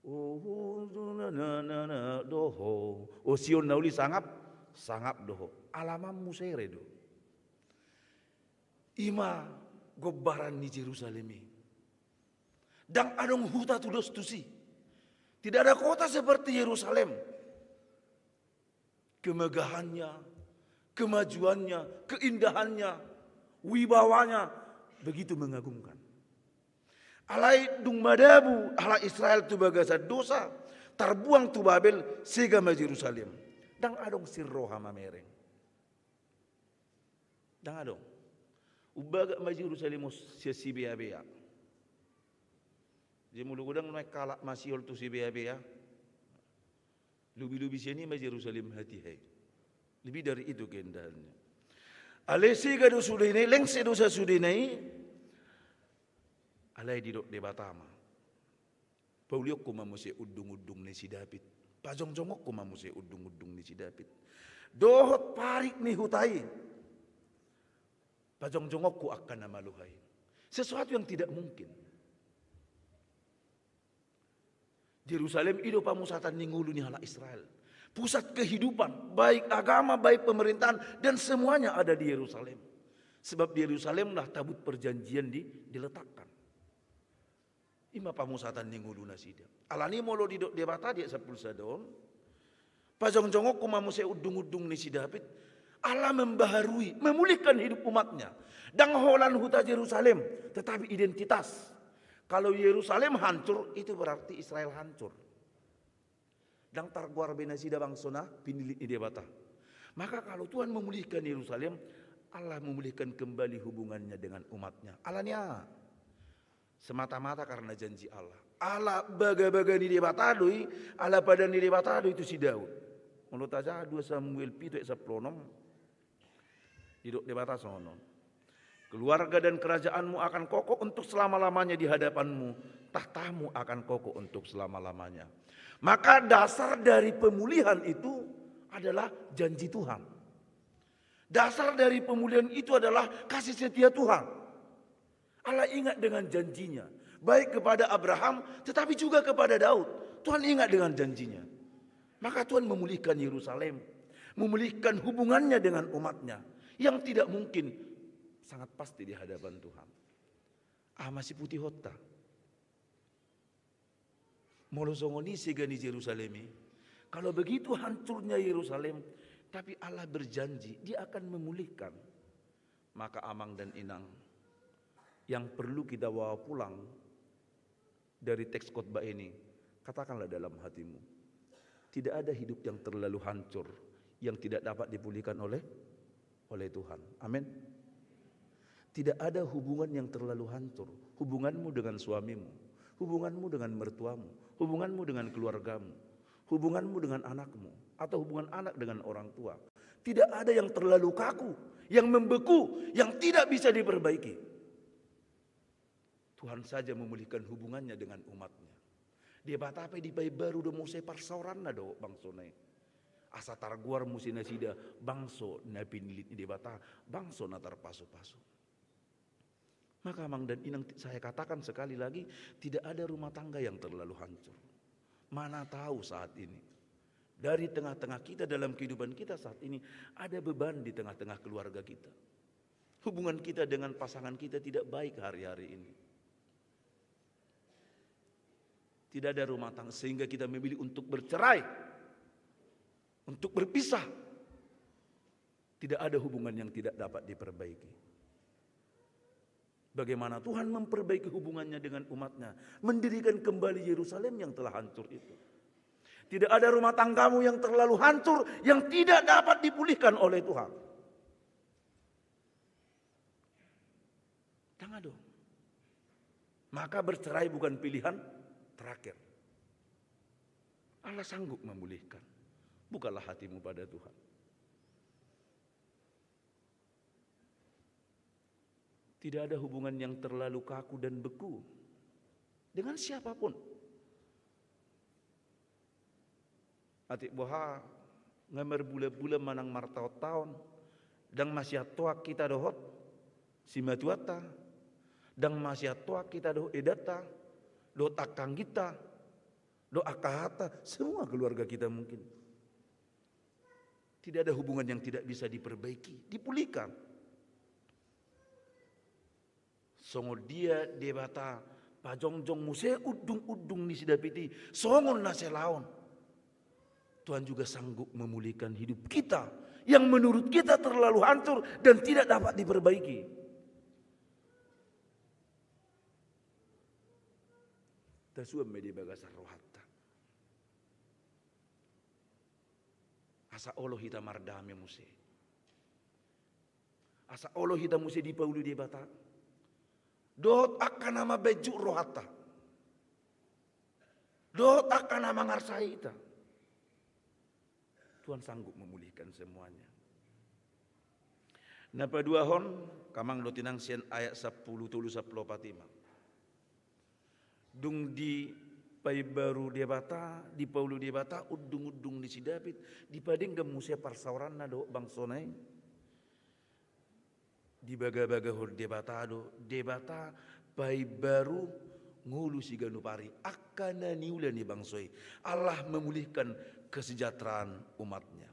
o huta na, na, na, na, do ho. O Sion na uli sangap, sangap do ho. Alamanmu sere do. I ma gombaran ni Jerusalem i. Ndang adong huta tudos tusi. Tidak ada kota seperti Yerusalem. Kemegahannya, kemajuannya, keindahannya, wibawanya begitu mengagumkan. Alai dung madabu halak Israel tu bagasan dosa, tarbuang tu Babel, sega ma Jerusalem. Ndang adong sirroha mamereng. Ndang adong. Umbagak ma Jerusalem on sian Sibea-bea. Jadi molo godang nuaeng halak masihol tu Sibea-bea, lobi-lobi sian i ma Jerusalem hatiha i. Lebih dari itu keindahannya. Alai sega do sudena i, lengse do sasudena i. Alai didok Debata ma, paulionku ma muse undung-undung ni si David. Pajongjongonku ma muse undung-undung ni si David dohot parik ni huta i. Pajongjongonku angka na malua i. Sesuatu yang tidak mungkin. Jerusalem i do pamusatan ni ngolu ni halak Israel. Pusat kehidupan, baik agama, baik pemerintahan, dan semuanya ada di Yerusalem. Sebab di Yerusalemlah tabut perjanjian di, diletakkan. I ma pamusatan ni ngolu nasida. Alani molo didok Debata di ayat sampulu sada on, pajongjongonku ma muse undung-undung ni si David, Allah membaharui, memulihkan hidup umatnya. Ndang holan huta Jerusalem, tetapi identitas. Kalau Yerusalem hancur, itu berarti Israel hancur. Ndang targoar be nasida bangso na pinillit ni Debata. Maka kalau Tuhan memulihkan Yerusalem, Allah memulihkan kembali hubungannya dengan umatnya. Alani aha? Semata-mata karena janji Allah. Ala bagabaga ni Debata do i, ala padan ni Debata do i tu si Daud. Molo tajaha dua Samuel pitu ayat sampulu onom. Didok Debata songon on. Keluarga dan kerajaanmu akan kokoh untuk selama-lamanya di hadapanmu, tahtamu akan kokoh untuk selama-lamanya. Maka dasar dari pemulihan itu adalah janji Tuhan. Dasar dari pemulihan itu adalah kasih setia Tuhan. Allah ingat dengan janjinya, baik kepada Abraham, tetapi juga kepada Daud. Tuhan ingat dengan janjinya. Maka Tuhan memulihkan Yerusalem, memulihkan hubungannya dengan umatnya yang tidak mungkin, sangat pasti di hadapan Tuhan. Aha ma siputihonta? Molo songon i sega ni Jerusalem i, kalau begitu hancurnya Yerusalem, tapi Allah berjanji, Dia akan memulihkan. Maka amang dan inang, yang perlu kita bawa pulang dari teks khotbah ini, katakanlah dalam hatimu, tidak ada hidup yang terlalu hancur yang tidak dapat dipulihkan oleh, oleh Tuhan. Amin. Tidak ada hubungan yang terlalu hancur. Hubunganmu dengan suamimu, hubunganmu dengan mertuamu, hubunganmu dengan keluargamu, hubunganmu dengan anakmu, atau hubungan anak dengan orang tua. Tidak ada yang terlalu kaku, yang membeku, yang tidak bisa diperbaiki. Tuhan saja memulihkan hubungannya dengan umatnya. Debata pe dipaimbaru do muse parsaoranna dohot bangsona i. Asa targoar muse nasida bangso na pinillit ni Debata, bangso na tarpasupasu. Maka amang dan inang, saya katakan sekali lagi, tidak ada rumah tangga yang terlalu hancur. Mana tahu saat ini, dari tengah-tengah kita, dalam kehidupan kita saat ini, ada beban di tengah-tengah keluarga kita. Hubungan kita dengan pasangan kita tidak baik hari-hari ini. Tidak ada rumah tangga sehingga kita memilih untuk bercerai, untuk berpisah. Tidak ada hubungan yang tidak dapat diperbaiki. Bagaimana Tuhan memperbaiki hubungannya dengan umatnya, mendirikan kembali Yerusalem yang telah hancur itu. Tidak ada rumah tanggamu yang terlalu hancur, yang tidak dapat dipulihkan oleh Tuhan. Dang adong. Maka bercerai bukan pilihan terakhir. Allah sanggup memulihkan. Bukalah hatimu pada Tuhan. Tidak ada hubungan yang terlalu kaku dan beku dengan siapapun. Atik boha, nga marbulan-bulan manang martaon-taon, dang masiantoan hita dohot simatuanta, dang masiantoan hita dohot edanta, dohot angka angginta, dohot angka hahanta, semua keluarga kita mungkin. Tidak ada hubungan yang tidak bisa diperbaiki, dipulihkan. Songon dia Debata pajongjong muse undung-undung ni si David i, songon na selaon. Tuhan juga sanggup memulihkan hidup kita yang menurut kita terlalu hancur dan tidak dapat diperbaiki. Tasuan ma i di bagasan rohanta. Asa olo hita mardame muse. Asa olo hita muse dipauli Debata. Dohot angka na mambahen jut rohanta. Dohot angka na mangarsai hita. Tuhan sanggup memulihkan semuanya. Na paduahon, amang dohot inang, sian ayat sampulu tolu sampulu opat i ma. Dung dipaimbaru Debata, dipauli Debata undung-undung ni si David, dipadenggan muse parsaoranna dohot bangsona i. Dibagabagahon Debata do, Debata paimbaru ngolu siganup ari angka na niula ni bangso i. Allah memulihkan kesejahteraan umatnya.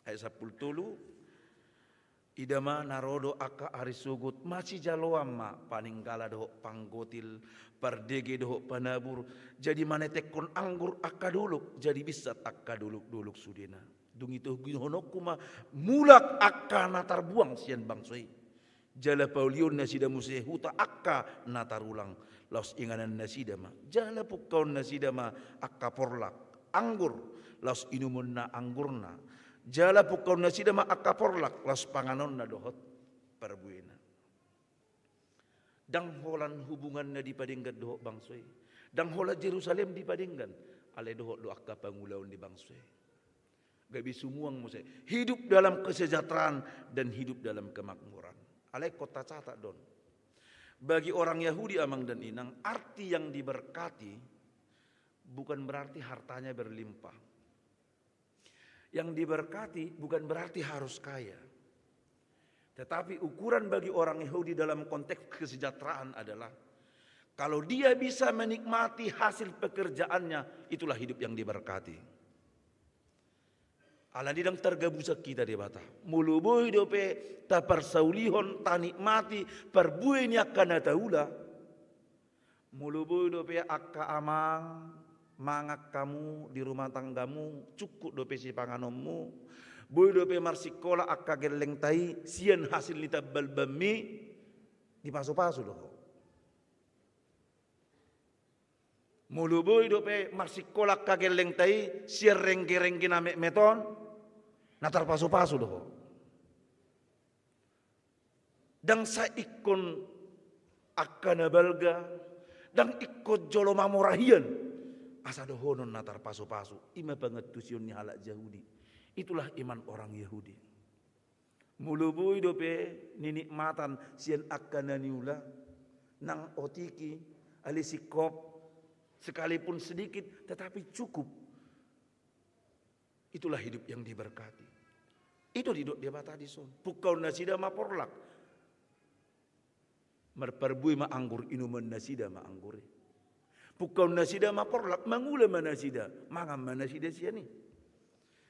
Ayat sampulu tolu, ida ma na ro do angka ari sogot, masijaloan ma paninggala dohot panggotil, pardege dohot panabur, jadi manetekhon anggur angka dolok, jadi binsat angka dolok-dolok sudena. Dung i tohugihononku ma mulak angka na tarbuang sian bangso i. Jala paulihon nasida muse huta angka na tarulang, laos inganan nasida ma. Jala pungkaon nasida ma angka porlak anggur, laos inumon na anggurna. Jala pungkaon nasida ma angka porlak, laos panganonna dohot parbuena. Ndang holan hubunganna dipadenggan dohot bangso i. Ndang holan Jerusalem dipadenggan. Alai dohot do angka pangulaon ni bangso i. Gabe sumuang muse. Hidup dalam kesejahteraan dan hidup dalam kemakmuran. Alai ingkon tacatat do on. Bagi orang Yahudi, amang dan inang, arti yang diberkati bukan berarti hartanya berlimpah. Yang diberkati bukan berarti harus kaya. Tetapi ukuran bagi orang Yahudi dalam konteks kesejahteraan adalah kalau dia bisa menikmati hasil pekerjaannya, itulah hidup yang diberkati. Alani ndang targabusan hita Debata. Molo boi dope taparsaulihon, tanikmati parbue ni angka na taula. Molo boi dope angka amang mangan hamu di rumah tanggamu, cukup dope sipanganonmu. Boi dope marsingkola angka gellengta i sian hasil ni tambal banmi, dipasupasu do ho. Molo boi dope marsingkola angka gellengta i sian rengge-rengge na metmet on, na tarpasupasu do ho. Ndang sai ingkon angka na balga, ndang ingkon jolma mora hian, asa dohonon na tarpasupasu. I ma pangantusion ni halak Jahudi. Itulah iman orang Yahudi. Molo boi dope ninikmatan sian angka na niula, nang otiki, ale singkop, sekalipun sedikit, tetapi cukup. Itulah hidup yang diberkati. I do didok Debata dison. Pungkaon nasida ma porlak. Marparbue ma anggur, inumon nasida ma anggur i. Pungkaon nasida ma porlak, mangula ma nasida, mangan ma nasida sian i.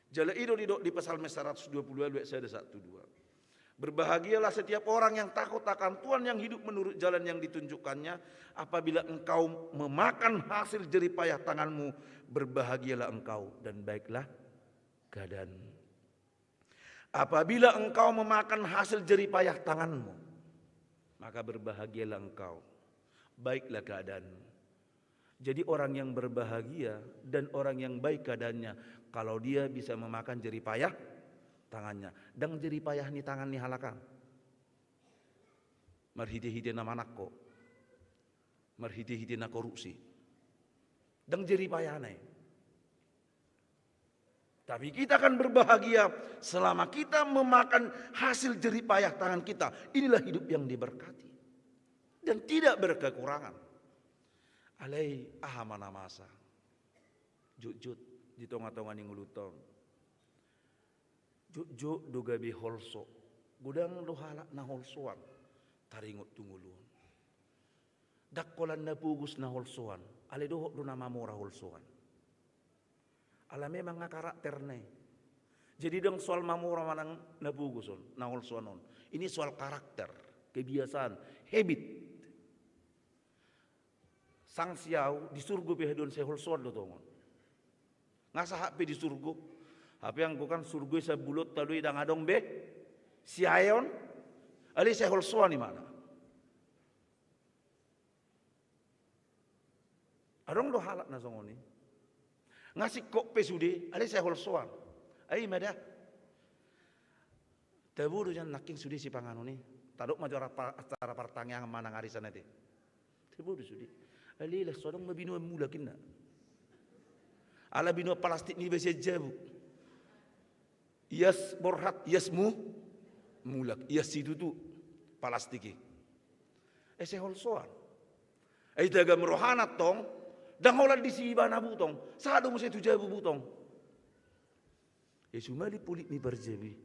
Jala i do didok di Psalmen saratus dua pulu ualu ayat sada sahat tu dua. Berbahagialah setiap orang yang takut akan Tuhan, yang hidup menurut jalan yang ditunjukkannya. Apabila engkau memakan hasil jerih payah tanganmu, berbahagialah engkau dan baiklah keadaanmu. Apabila engkau memakan hasil jerih payah tanganmu, maka berbahagialah engkau, baiklah keadaanmu. Jadi orang yang berbahagia dan orang yang baik keadaannya kalau dia bisa memakan jerih payah tangannya. Ndang jerih payah ni tangan ni halak an marhite-hite na manangko, marhite-hite na korupsi. Ndang jerih payahna i. Tapi kita akan berbahagia selama kita memakan hasil jerih payah tangan kita. Inilah hidup yang diberkati dan tidak berkekurangan. Alai aha ma na masa? Jotjot di tonga-tonga ni ngolunta on. Jotjot do gabe holso. Godang do halak na holsoan taringot tu ngolu on. Ndang holan na pogos na holsoan, alai dohot do na mamora holsoan. Ala memang nga karakterna i. Jadi ndang soal mamora manang na pogos on, na holsoan on. Ini soal karakter, kebiasaan, habit. Sangsi au, di surgo pe haduan sai holsoan do tongon. Nga sahat pe di surgo. Hape anggo kan surgo i sambulonta do i, ndang adong be siaeon. Alai sai holsoan imana. Adong do halak na songon i. Nga singkop pe sude, alai sai holsoan. Ai ima da. Tabo do nian nangkin sude sipanganon i. Tadok ma jo acara pa-, acara partangiangan manang arisan ate. Tabo do sude. Alai laos so adong ma binoan mulak inna. Ala binoan palastik niba sian jabu. Ias borhat, ias mu, mulak, ias situtu palastik i. Ese holsoan. Ai tagam rohana tong, ndang holan disi ibana butong, sada muse tu jabu butong. E sumali pulik ni parjabu i.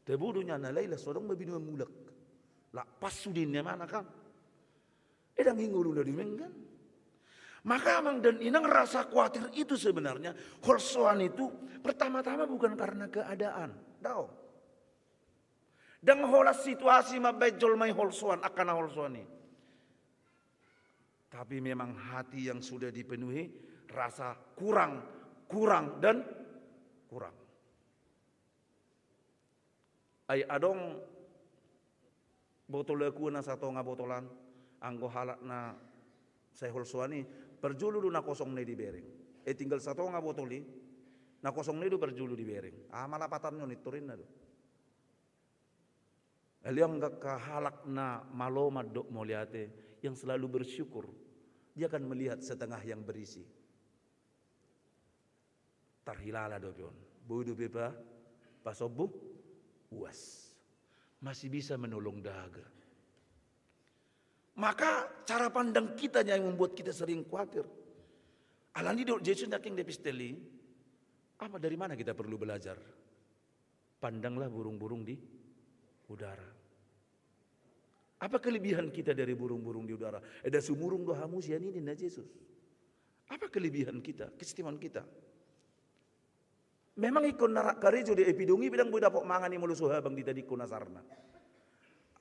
Tabo do nian, alai laos so adong ma binoan mulak. Lak pas sude ninna imana kan. E ndang i ngoluna dumenggan. Maka amang dan inang, rasa khawatir itu sebenarnya, holsoan itu pertama-tama bukan karena keadaan. Daong. Ndang holan situasi mambaen jolma i holsoan, angka na holsoan i. Tapi memang hati yang sudah dipenuhi rasa kurang, kurang, dan kurang. Ai adong botol Aqua na satonga botolan, anggo halak na sai holsoan i, parjolo do na kosongna i dibereng. E tinggal satonga botol i, na kosongna i do parjolo dibereng. Aha ma lapatanna on, intorinna do. Alai angka halak na malo mandok mauliate, yang selalu bersyukur, dia akan melihat setengah yang berisi. Tarhilala dope on. Boi dope pa, pasombu uas. Masih bisa menolong dahaga. Maka cara pandang kita yang membuat kita sering khawatir. Alani didok Jesus nangkin di epistel i, apa, dari mana kita perlu belajar? Pandanglah burung-burung di udara. Apa kelebihan kita dari burung-burung di udara? Eda sumurung do hamu sian i, ninna Jesus. Apa kelebihan kita, keistimewaan kita? Memang ingkon na rap karejo do i, pidong i pe ndang boi dapot mangan i molo so habang ditadingkon asarna.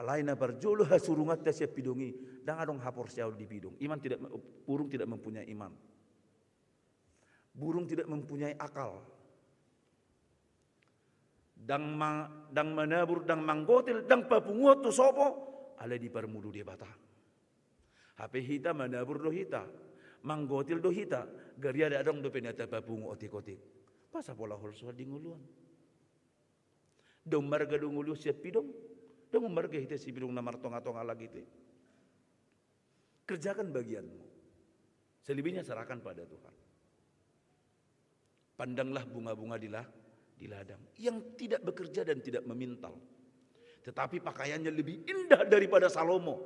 Alai na parjolo hasurunganta sian pidong i, ndang adong haporseaon di pidong. Iman tidak, burung tidak mempunyai iman. Burung tidak mempunyai akal. Ndang ma-, ndang manabur, ndang manggotil, ndang papunguhon tu sopo, alai diparmudu Debata. Hape hita manabur do hita, manggotil do hita, gariada adong dope na tapapungu otik-otik. Boasa pola holsoan di ngolu on? Ndang ummarga do ngolu on sian pidong, ndang ummarga hita sian pidong na martonga-tonga langit i. Kerjakan bagianmu. Selebihnya serahkan pada Tuhan. Pandanglah bunga-bunga di la-, di ladang yang tidak bekerja dan tidak memintal, tetapi pakaiannya lebih indah daripada Salomo.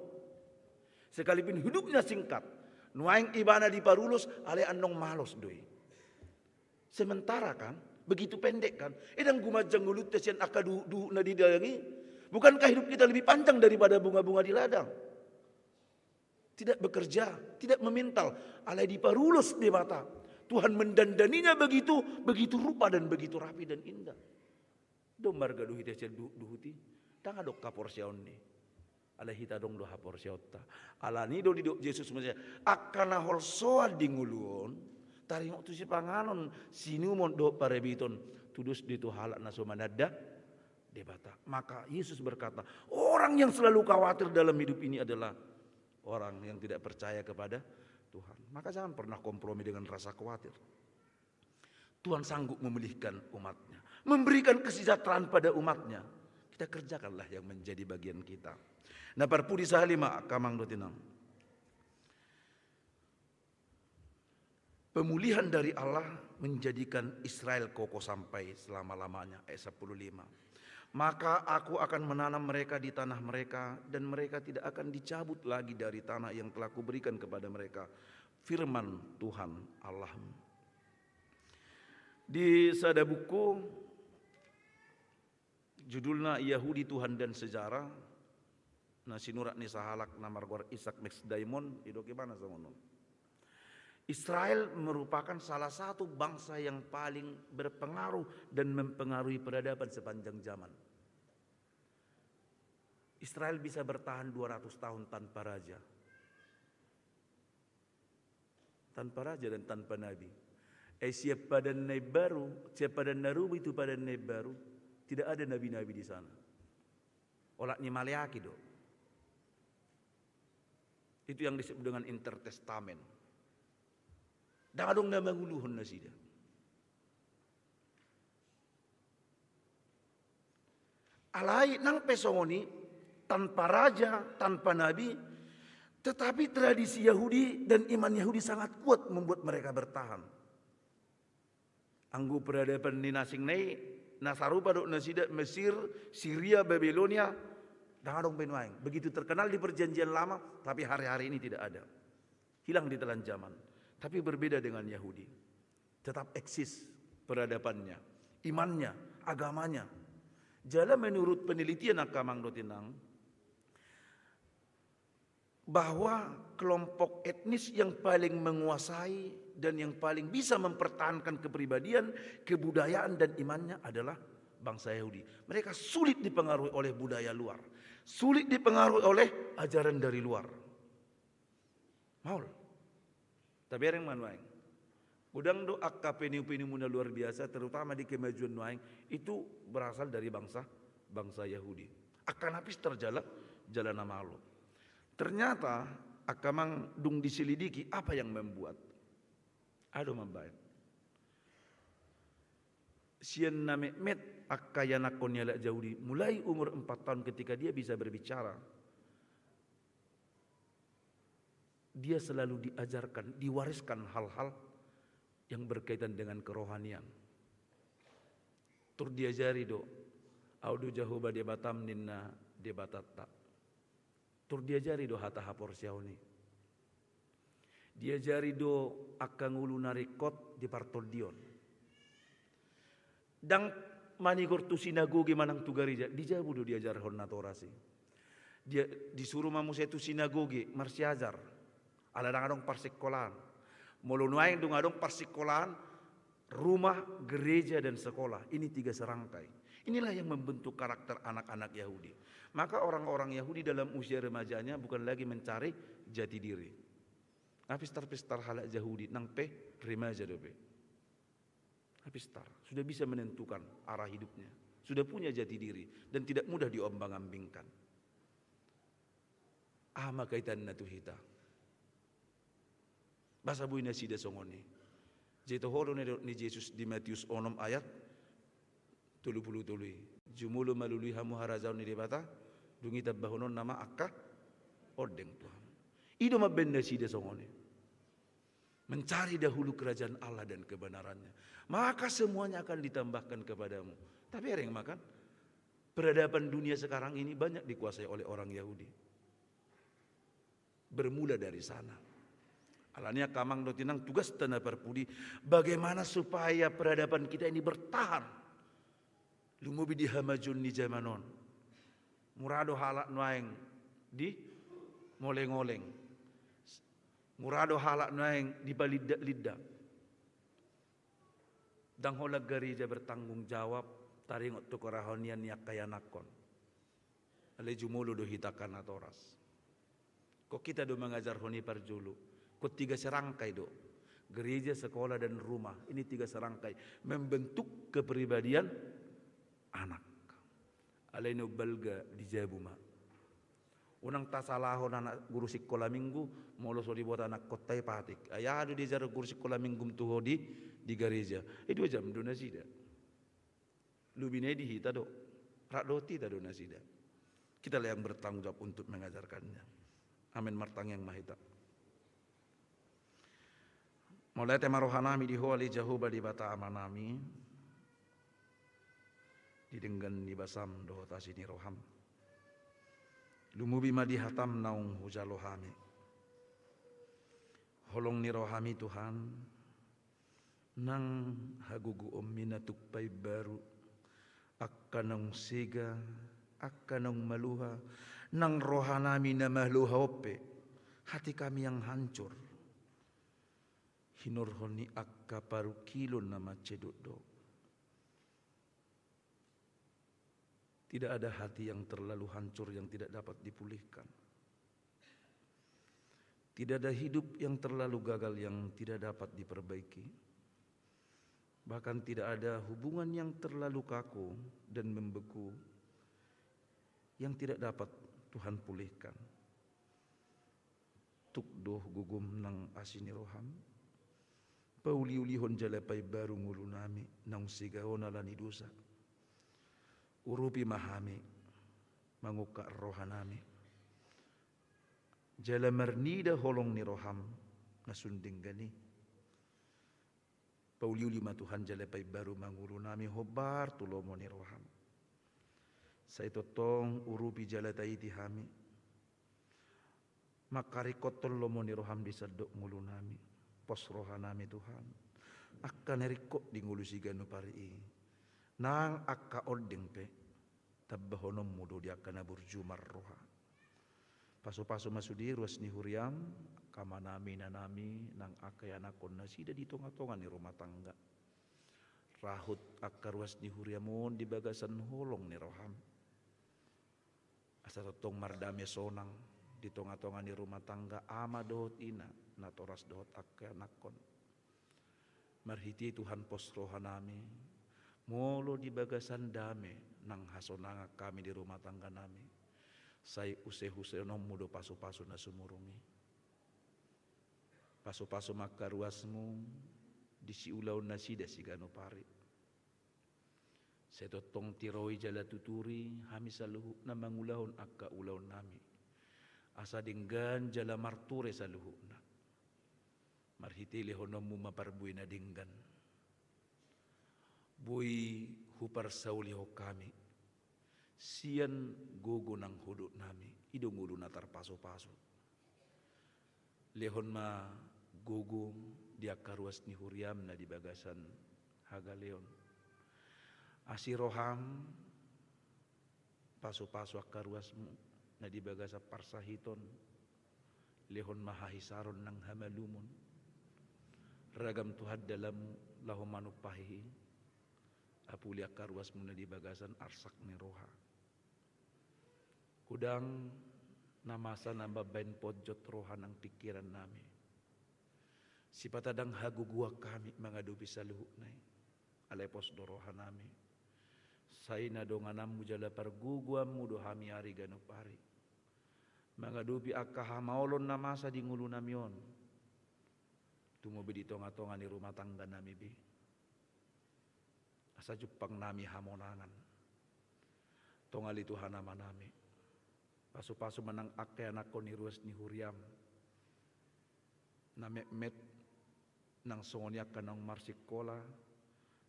Sekalipun hidupnya singkat, nuaeng ibana diparulos, alai annon malos do i. Sementara kan, begitu pendek kan, e ndang gumanjang ngolunta sian angka duhut-duhut na di ladang i. Bukankah hidup kita lebih panjang daripada bunga-bunga di ladang? Tidak bekerja, tidak memintal, alai diparulos Debata. Tuhan mendandaninya begitu, begitu rupa dan begitu rapi dan indah. Ndang ummarga do hita sian duhut-duhut i. Ndang adong haporseaon ni. Alai hita adong do haporseaonta. Alani do didok Jesus muse, angka na holsoan di ngolu on, taringot tu sipanganon, siinumon dohot parabiton, tudos do i tu halak na so mananda Debata. Maka Yesus berkata, orang yang selalu khawatir dalam hidup ini adalah orang yang tidak percaya kepada Tuhan. Maka jangan pernah kompromi dengan rasa khawatir. Tuhan sanggup memulihkan umatnya, memberikan kesejahteraan pada umatnya. Kita kerjakanlah yang menjadi bagian kita. Na parpudi sahalak i ma angka amang dohot inang. Pemulihan dari Allah menjadikan Israel kokoh sampai selama-lamanya. Ayat sepuluh lima. Maka aku akan menanam mereka di tanah mereka, dan mereka tidak akan dicabut lagi dari tanah yang telah kuberikan kepada mereka. Firman Tuhan Allahmu. Di sada buku, judulna Yahudi, Tuhan dan Sejarah, na sinurat ni sahalak na margoar Isaac Max Diamond, didok ibana songon on. Israel merupakan salah satu bangsa yang paling berpengaruh dan mempengaruhi peradaban sepanjang zaman. Israel bisa bertahan dua ratus tahun tanpa raja. Tanpa raja dan tanpa nabi. Eh, sian Padan na Imbaru, sian Padan na Rubi tu Padan na Imbaru, tidak ada nabi-nabi di sana. Olat ni Maleaki do. Itu yang disebut dengan Intertestament. Ndang adong na manguluhon nasida. Alai nang pe songon i, tanpa raja, tanpa nabi, tetapi tradisi Yahudi dan iman Yahudi sangat kuat membuat mereka bertahan. Anggo peradaban ni na asing na i, na sarupa dohot nasida Mesir, Siria, Babilonia, ndang adong be nuaeng. Begitu terkenal di Perjanjian Lama, tapi hari-hari ini tidak ada. Hilang ditelan zaman. Tapi berbeda dengan Yahudi. Tetap eksis peradabannya, imannya, agamanya. Jala menurut penelitian angka amang dohot inang, bahwa kelompok etnis yang paling menguasai dan yang paling bisa mempertahankan kepribadian, kebudayaan, dan imannya adalah bangsa Yahudi. Mereka sulit dipengaruhi oleh budaya luar, sulit dipengaruhi oleh ajaran dari luar. Maol. Tabereng ma nuaeng. Godang do angka venue-venuemu na luar biasa, terutama di kemajuan nuaeng, itu berasal dari bangsa, bangsa Yahudi. Angka na pistar jala, jala na malo. Ternyata, angka amang, dung diselidiki, apa yang membuat? Aha do mambaen? Sian na metmet angka ianakhon ni halak Jahudi, mulai umur empat tahun ketika dia bisa berbicara, dia selalu diajarkan, diwariskan hal-hal yang berkaitan dengan kerohanian. Tor diajari do, "Ahu do Jahowa Debatam," ninna Debatanta. Tor diajari do hata haporseaon i. Diajari do angka ngolu na ringkot di partondion. Ndang manigor tu sinagoge manang tu gareja, di jabu do diajarhon natoras i. Dia, disuru ma muse tu sinagoge, marsiajar. Ala ndang adong parsikolaan. Molo nuaeng dung adong parsikolaan, rumah, gereja, dan sekolah. Ini tiga serangkai. Inilah yang membentuk karakter anak-anak Yahudi. Maka orang-orang Yahudi dalam usia remajanya bukan lagi mencari jati diri. Nah, pistar-pistar halak Jahudi, nang pe remaja dope. Nah, pistar. Sudah bisa menentukan arah hidupnya. Sudah punya jati diri. Dan tidak mudah diombang-ambingkan. Aha ma kaitanna tu hita? Boasa boi nasida songon i? Jadi toho do na didok ni Jesus di Matius onom ayat tolu pulu tolu i. Jumolo ma lului hamu harajaon ni Debata, dung i tambahononna ma angka ondeng tu hamu. I do mambaen nasida songon i. Mencari dahulu kerajaan Allah dan kebenarannya. Maka semuanya akan ditambahkan kepadamu. Tabereng ma kan? Peradaban dunia sekarang ini banyak dikuasai oleh orang Yahudi. Bermula dari sana. Alani i angka amang dohot inang, tugasta na parpudi, bagaimana supaya peradaban kita ini bertahan. Lumobi di hamajuon ni jaman on. Mura do halak nuaeng dimoleng-oleng. Mura do halak nuaeng dipalindak-lindak. Ndang holan gareja bertanggung jawab taringot tu kerohanian ni angka ianakhon. Alai jumolo do hita angka natoras. Ingkon hita do mangajarhon i parjolo. Ingkon tiga serangkai do. Gereja, sekolah, dan rumah. Ini tiga serangkai membentuk kepribadian anak. Alai na umbalga di jabu ma. Unang tasalahon anak guru sikola minggu, molo so diboto anakkonta i patik. Ai aha do diajarhon guru sikola minggu tu ho di, di gareja? I dua jam do nasida. Lobina i di hita do. Rap dohot hita do nasida. Kitalah yang bertanggung jawab untuk mengajarkannya. Amin. Martangiang ma hita. Mauliate ma rohanami di ho ale Jahowa Debata Amanami, di denggan ni basam dohot asi ni roham. Lumobi ma di hatam naung hujalo hami. Holong ni rohami Tuhan, nang hagogoonmi na tung paimbaru, angka naung sega, angka naung maluha, nang rohanami na maluha on pe, hati kami yang hancur. Hinorhon ni angka parungkilon na mansedokdok. Tidak ada hati yang terlalu hancur yang tidak dapat dipulihkan. Tidak ada hidup yang terlalu gagal yang tidak dapat diperbaiki. Bahkan tidak ada hubungan yang terlalu kaku dan membeku yang tidak dapat Tuhan pulihkan. Tuk do gogom nang asi ni roham, pauliulihon jala paimbaru ngolunami naung sega on ala ni dosa. Urupi ma hami, mangungkap rohanami, jala marnida holong ni roham na sun denggan i. Pauliuli ma Tuhan jala paimbaru ma ngolunami hombar tu lomo ni roham. Sai tongtong urupi jala taiti hami. Mangkaringkothon lomo ni roham di sandok ngolunami. Pos rohanami Tuhan. Angka na ringkot di ngolu siganup ari i. Nang angka ondeng pe. Tambahononmu do di angka na burju marroha. Pasupasu ma sude ruas ni huriam, angka amanami, inanami, nang angka ianakhon nasida di tongatonga ni rumah tangga. Rahut angka ruas ni huriam on di bagasan holong ni roham. Asa tongtong mardame sonang di tongatonga ni rumah tangga ama dohot ina, natoras dohot angka ianakhon. Marhite Tuhan pos rohanami, molo di bagasan dame nang hasonangan hami di rumah tangganami, sai useusehononmu do pasupasu na sumurung i. Pasupasu ma angka ruasmu di siulaon nasida siganup ari. Sai tongtong tiroi jala tuturi hami saluhutna mangulahon angka ulaonnami. Asa denggan jala marture saluhutna. Marhite lehononmu ma parbue na denggan. Boi huparsaulihon hami sian gogo nang hodoknami, i do ngolu na tarpasupasu. Lehon ma gogo di angka ruas ni huriam na di bagasan hagaleon. Asi roham, pasupasu angka ruasmu na di bagasan parsahiton, lehon ma hahisaron nang hamalumon. Ragam Tuhan dalanmu laho manumpahi i, apuli angka ruasmu na di bagasan arsak ni roha. Godang na masa na mambahen ponjot roha nang pingkirannami. Sipata ndang hagogoan hami mangadopi saluhutna i. Alai pos do rohanami. Sai na dongananmu jala pargogoanmu do hami ari ganup ari. Mangadopi angka hamaolon na masa di ngolunami on. Tumobi di tongatonga ni rumah tangganami be. Asa jumpang nami hamonangan. Tongtong ale Tuhan Amanami. Pasupasu ma nang angka ianakhon ni ruas ni huriam. Na metmet nang songon i angka naung marsikola,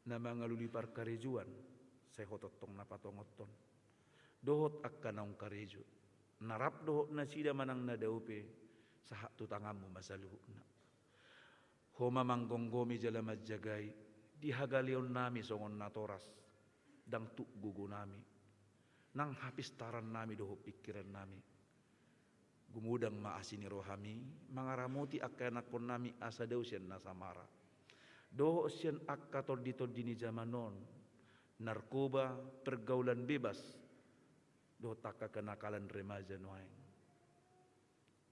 na mangalului parkarejoan, sai ho tongtong na patongothon. Dohot angka naung karejo, na rap dohot nasida manang na dao pe, sahat tu tanganmu ma saluhutna. Ho ma manggomgomi jala manjagai, di hagaleonnami songon natoras, ndang tuk gogonami, nang hapistarannami dohot pingkirannami. Gumodang ma asi ni rohami, mangaramoti angka ianakhonnami asa dao sian na samara. Dohot sian angka tonditondi ni jaman on, narkoba, pergaulan bebas, dohot angka kenakalan remaja nuaeng.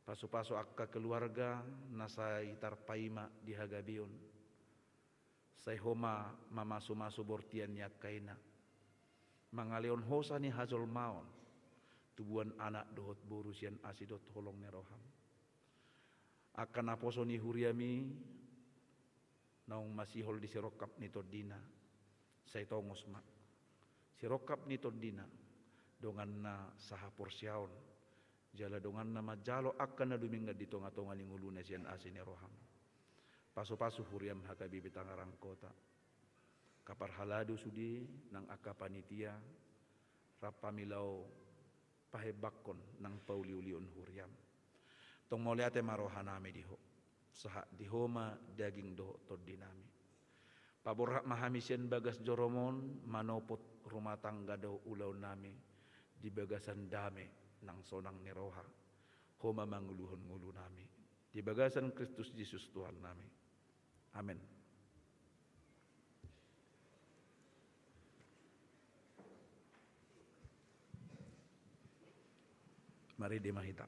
Pasu-pasu angka keluarga na sai tarpaima di hagabeon. Sai Ho ma mamasu-masu bortian ni angka ina, mangalehon hosa ni hajolmaon, tubuan anak dohot boru sian asi dohot holong ni roham. Angka naposo ni huriam i naung masihol di sirongkap ni tondina, sai tongos ma sirongkap ni tondina, donganna sahaporseaon, jala donganna manjalo angka na dumenggan di tonga-tonga ni ngoluna sian asi ni roham. Pasu-pasu huriam H K B P Tangerang Kota. Angka parhalado sude nang angka panitia, rap hami laho pahembangkon nang pauliulion huriam. Tong mauliate ma rohanami di Ho, sahat di Ho ma daging dohot tondinami. Paborhat ma hami sian bagas joroMon, manopot rumah tangga dohot ulaonnami di bagasan dame nang sonang ni roha. Ho ma manguluhon ngolunami. Di bagasan Kristus Jesus Tuhannami. Amen. Marende ma hita.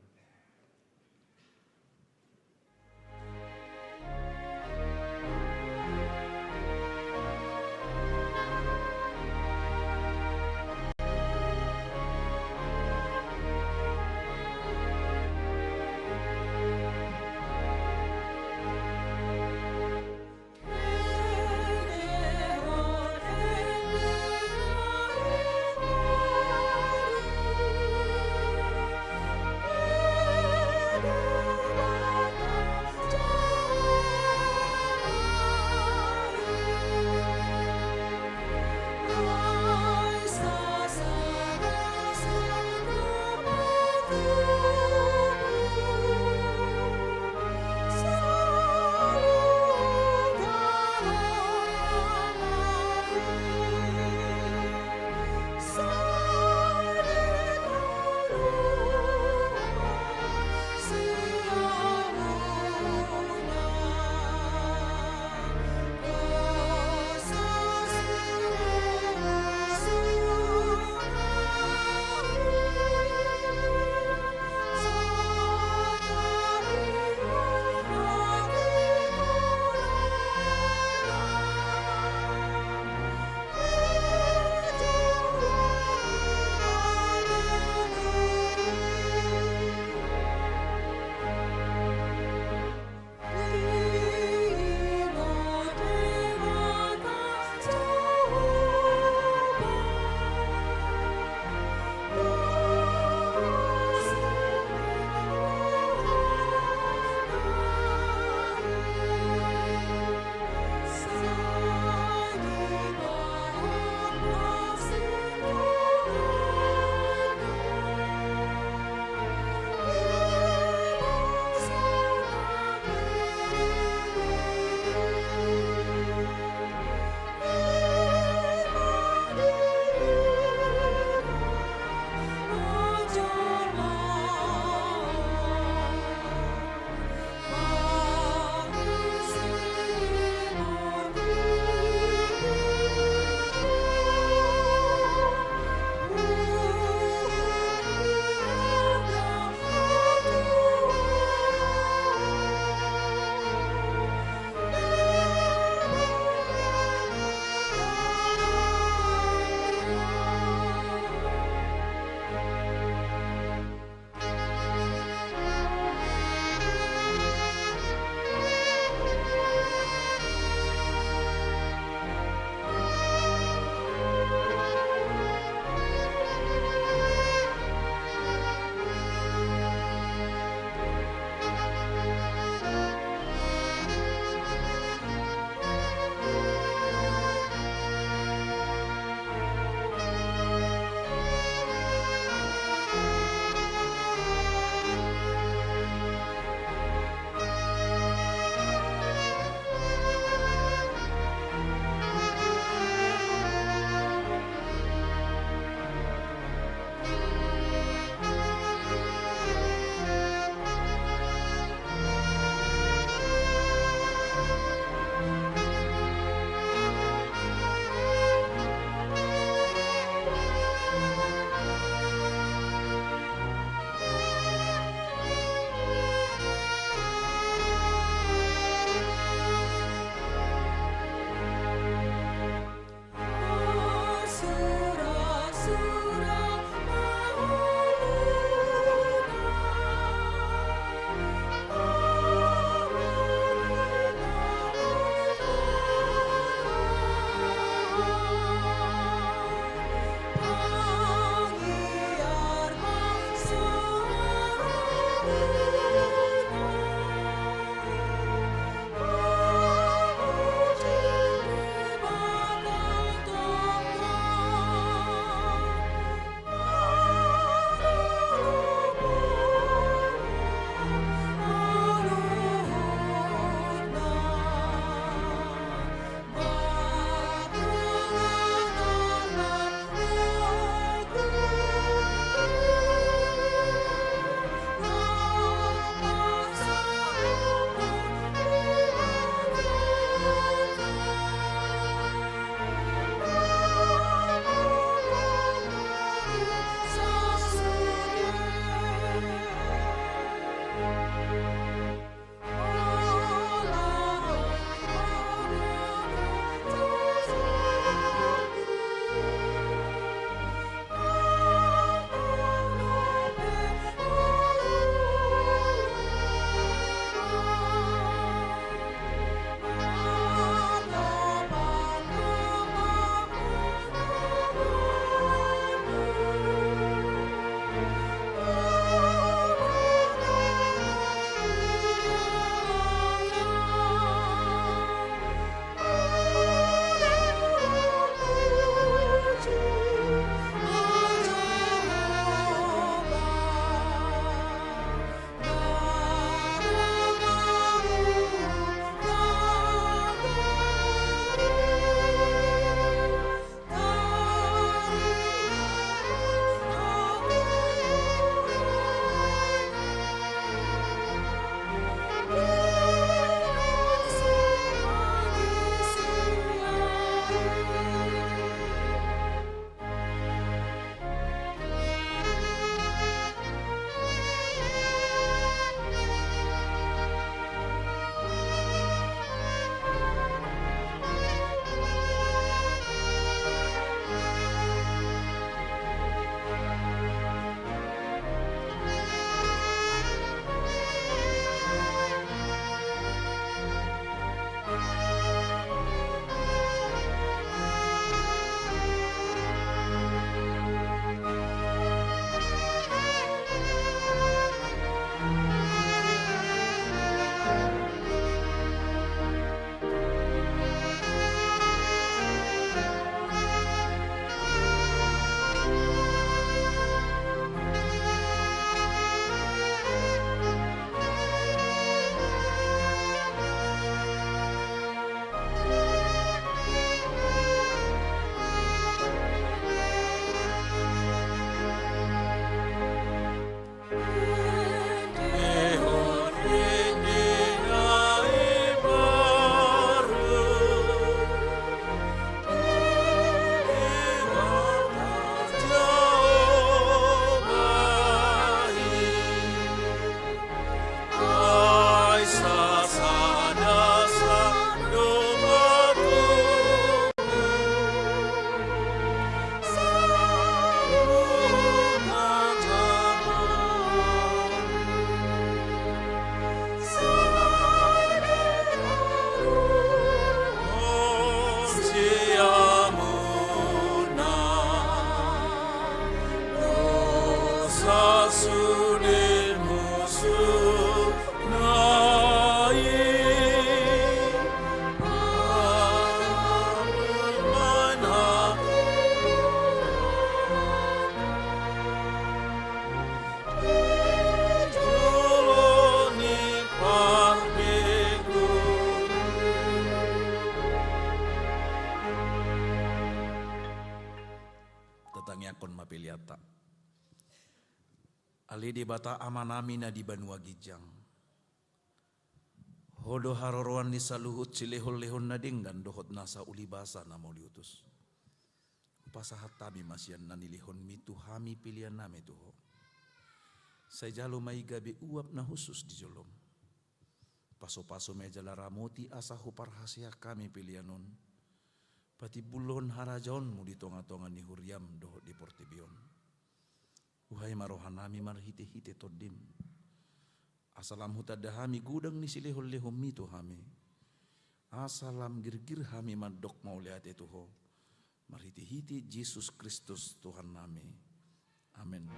Dohononta. Ale Debata Amanami na di banua ginjang, Ho do haroroan ni saluhut silehonlehon na denggan dohot nasa ulibasa na mauliutus. Hupasahat hami ma sian na nilehonMi tu hami peleannami tu Ho. Sai jalo ma i gabe uap na hushus di jolom. Pasupasu ma i jala ramoti asa huparhaseang hami pelean on patimbulhon harajaonMu di tongatonga ni huriaM dohot di portibi on. Uhai ma rohanami marhitehite TondiM, asa lam hutanda hami godang ni silehonlehonMi tu hami, asa lam girgir hami mandok mauliate tu Ho, marhitehite Jesus Kristus Tuhannami. Amen.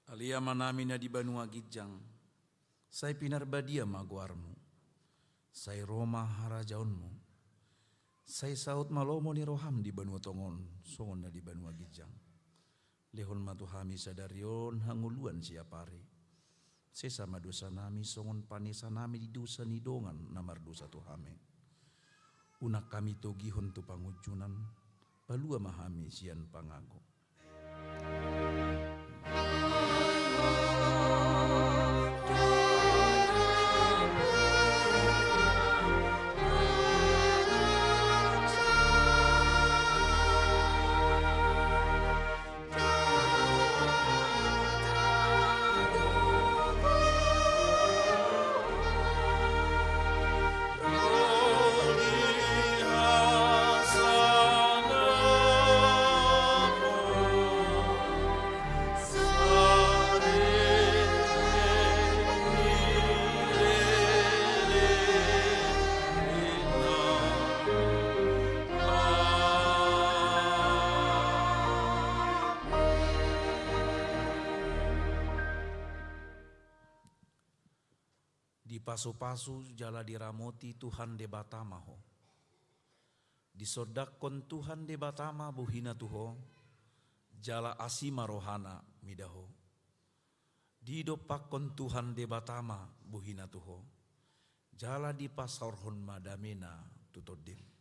Ale Amanami na di banua ginjang, sai pinarbadia ma goarMu. Sai ro ma harajaonMu. Sai saut ma lomo ni rohaM di banua tonga on songon na di banua ginjang. Lehon ma tu hami sadari on hangoluan siapari. Sesa ma dosanami songon panesanami di dosa ni dongan na mardosa tu hami. Unang hami togihon tu pangunjunan, palua ma hami sian pangago. Dipasupasu jala diramoti Tuhan Debata ma ho. Disondangkon Tuhan Debata ma bohiNa tu ho, jala asi ma rohaNa mida ho. Didompakkon Tuhan Debata ma bohiNa tu ho, jala dipasaorhon ma dameNa tu tondim.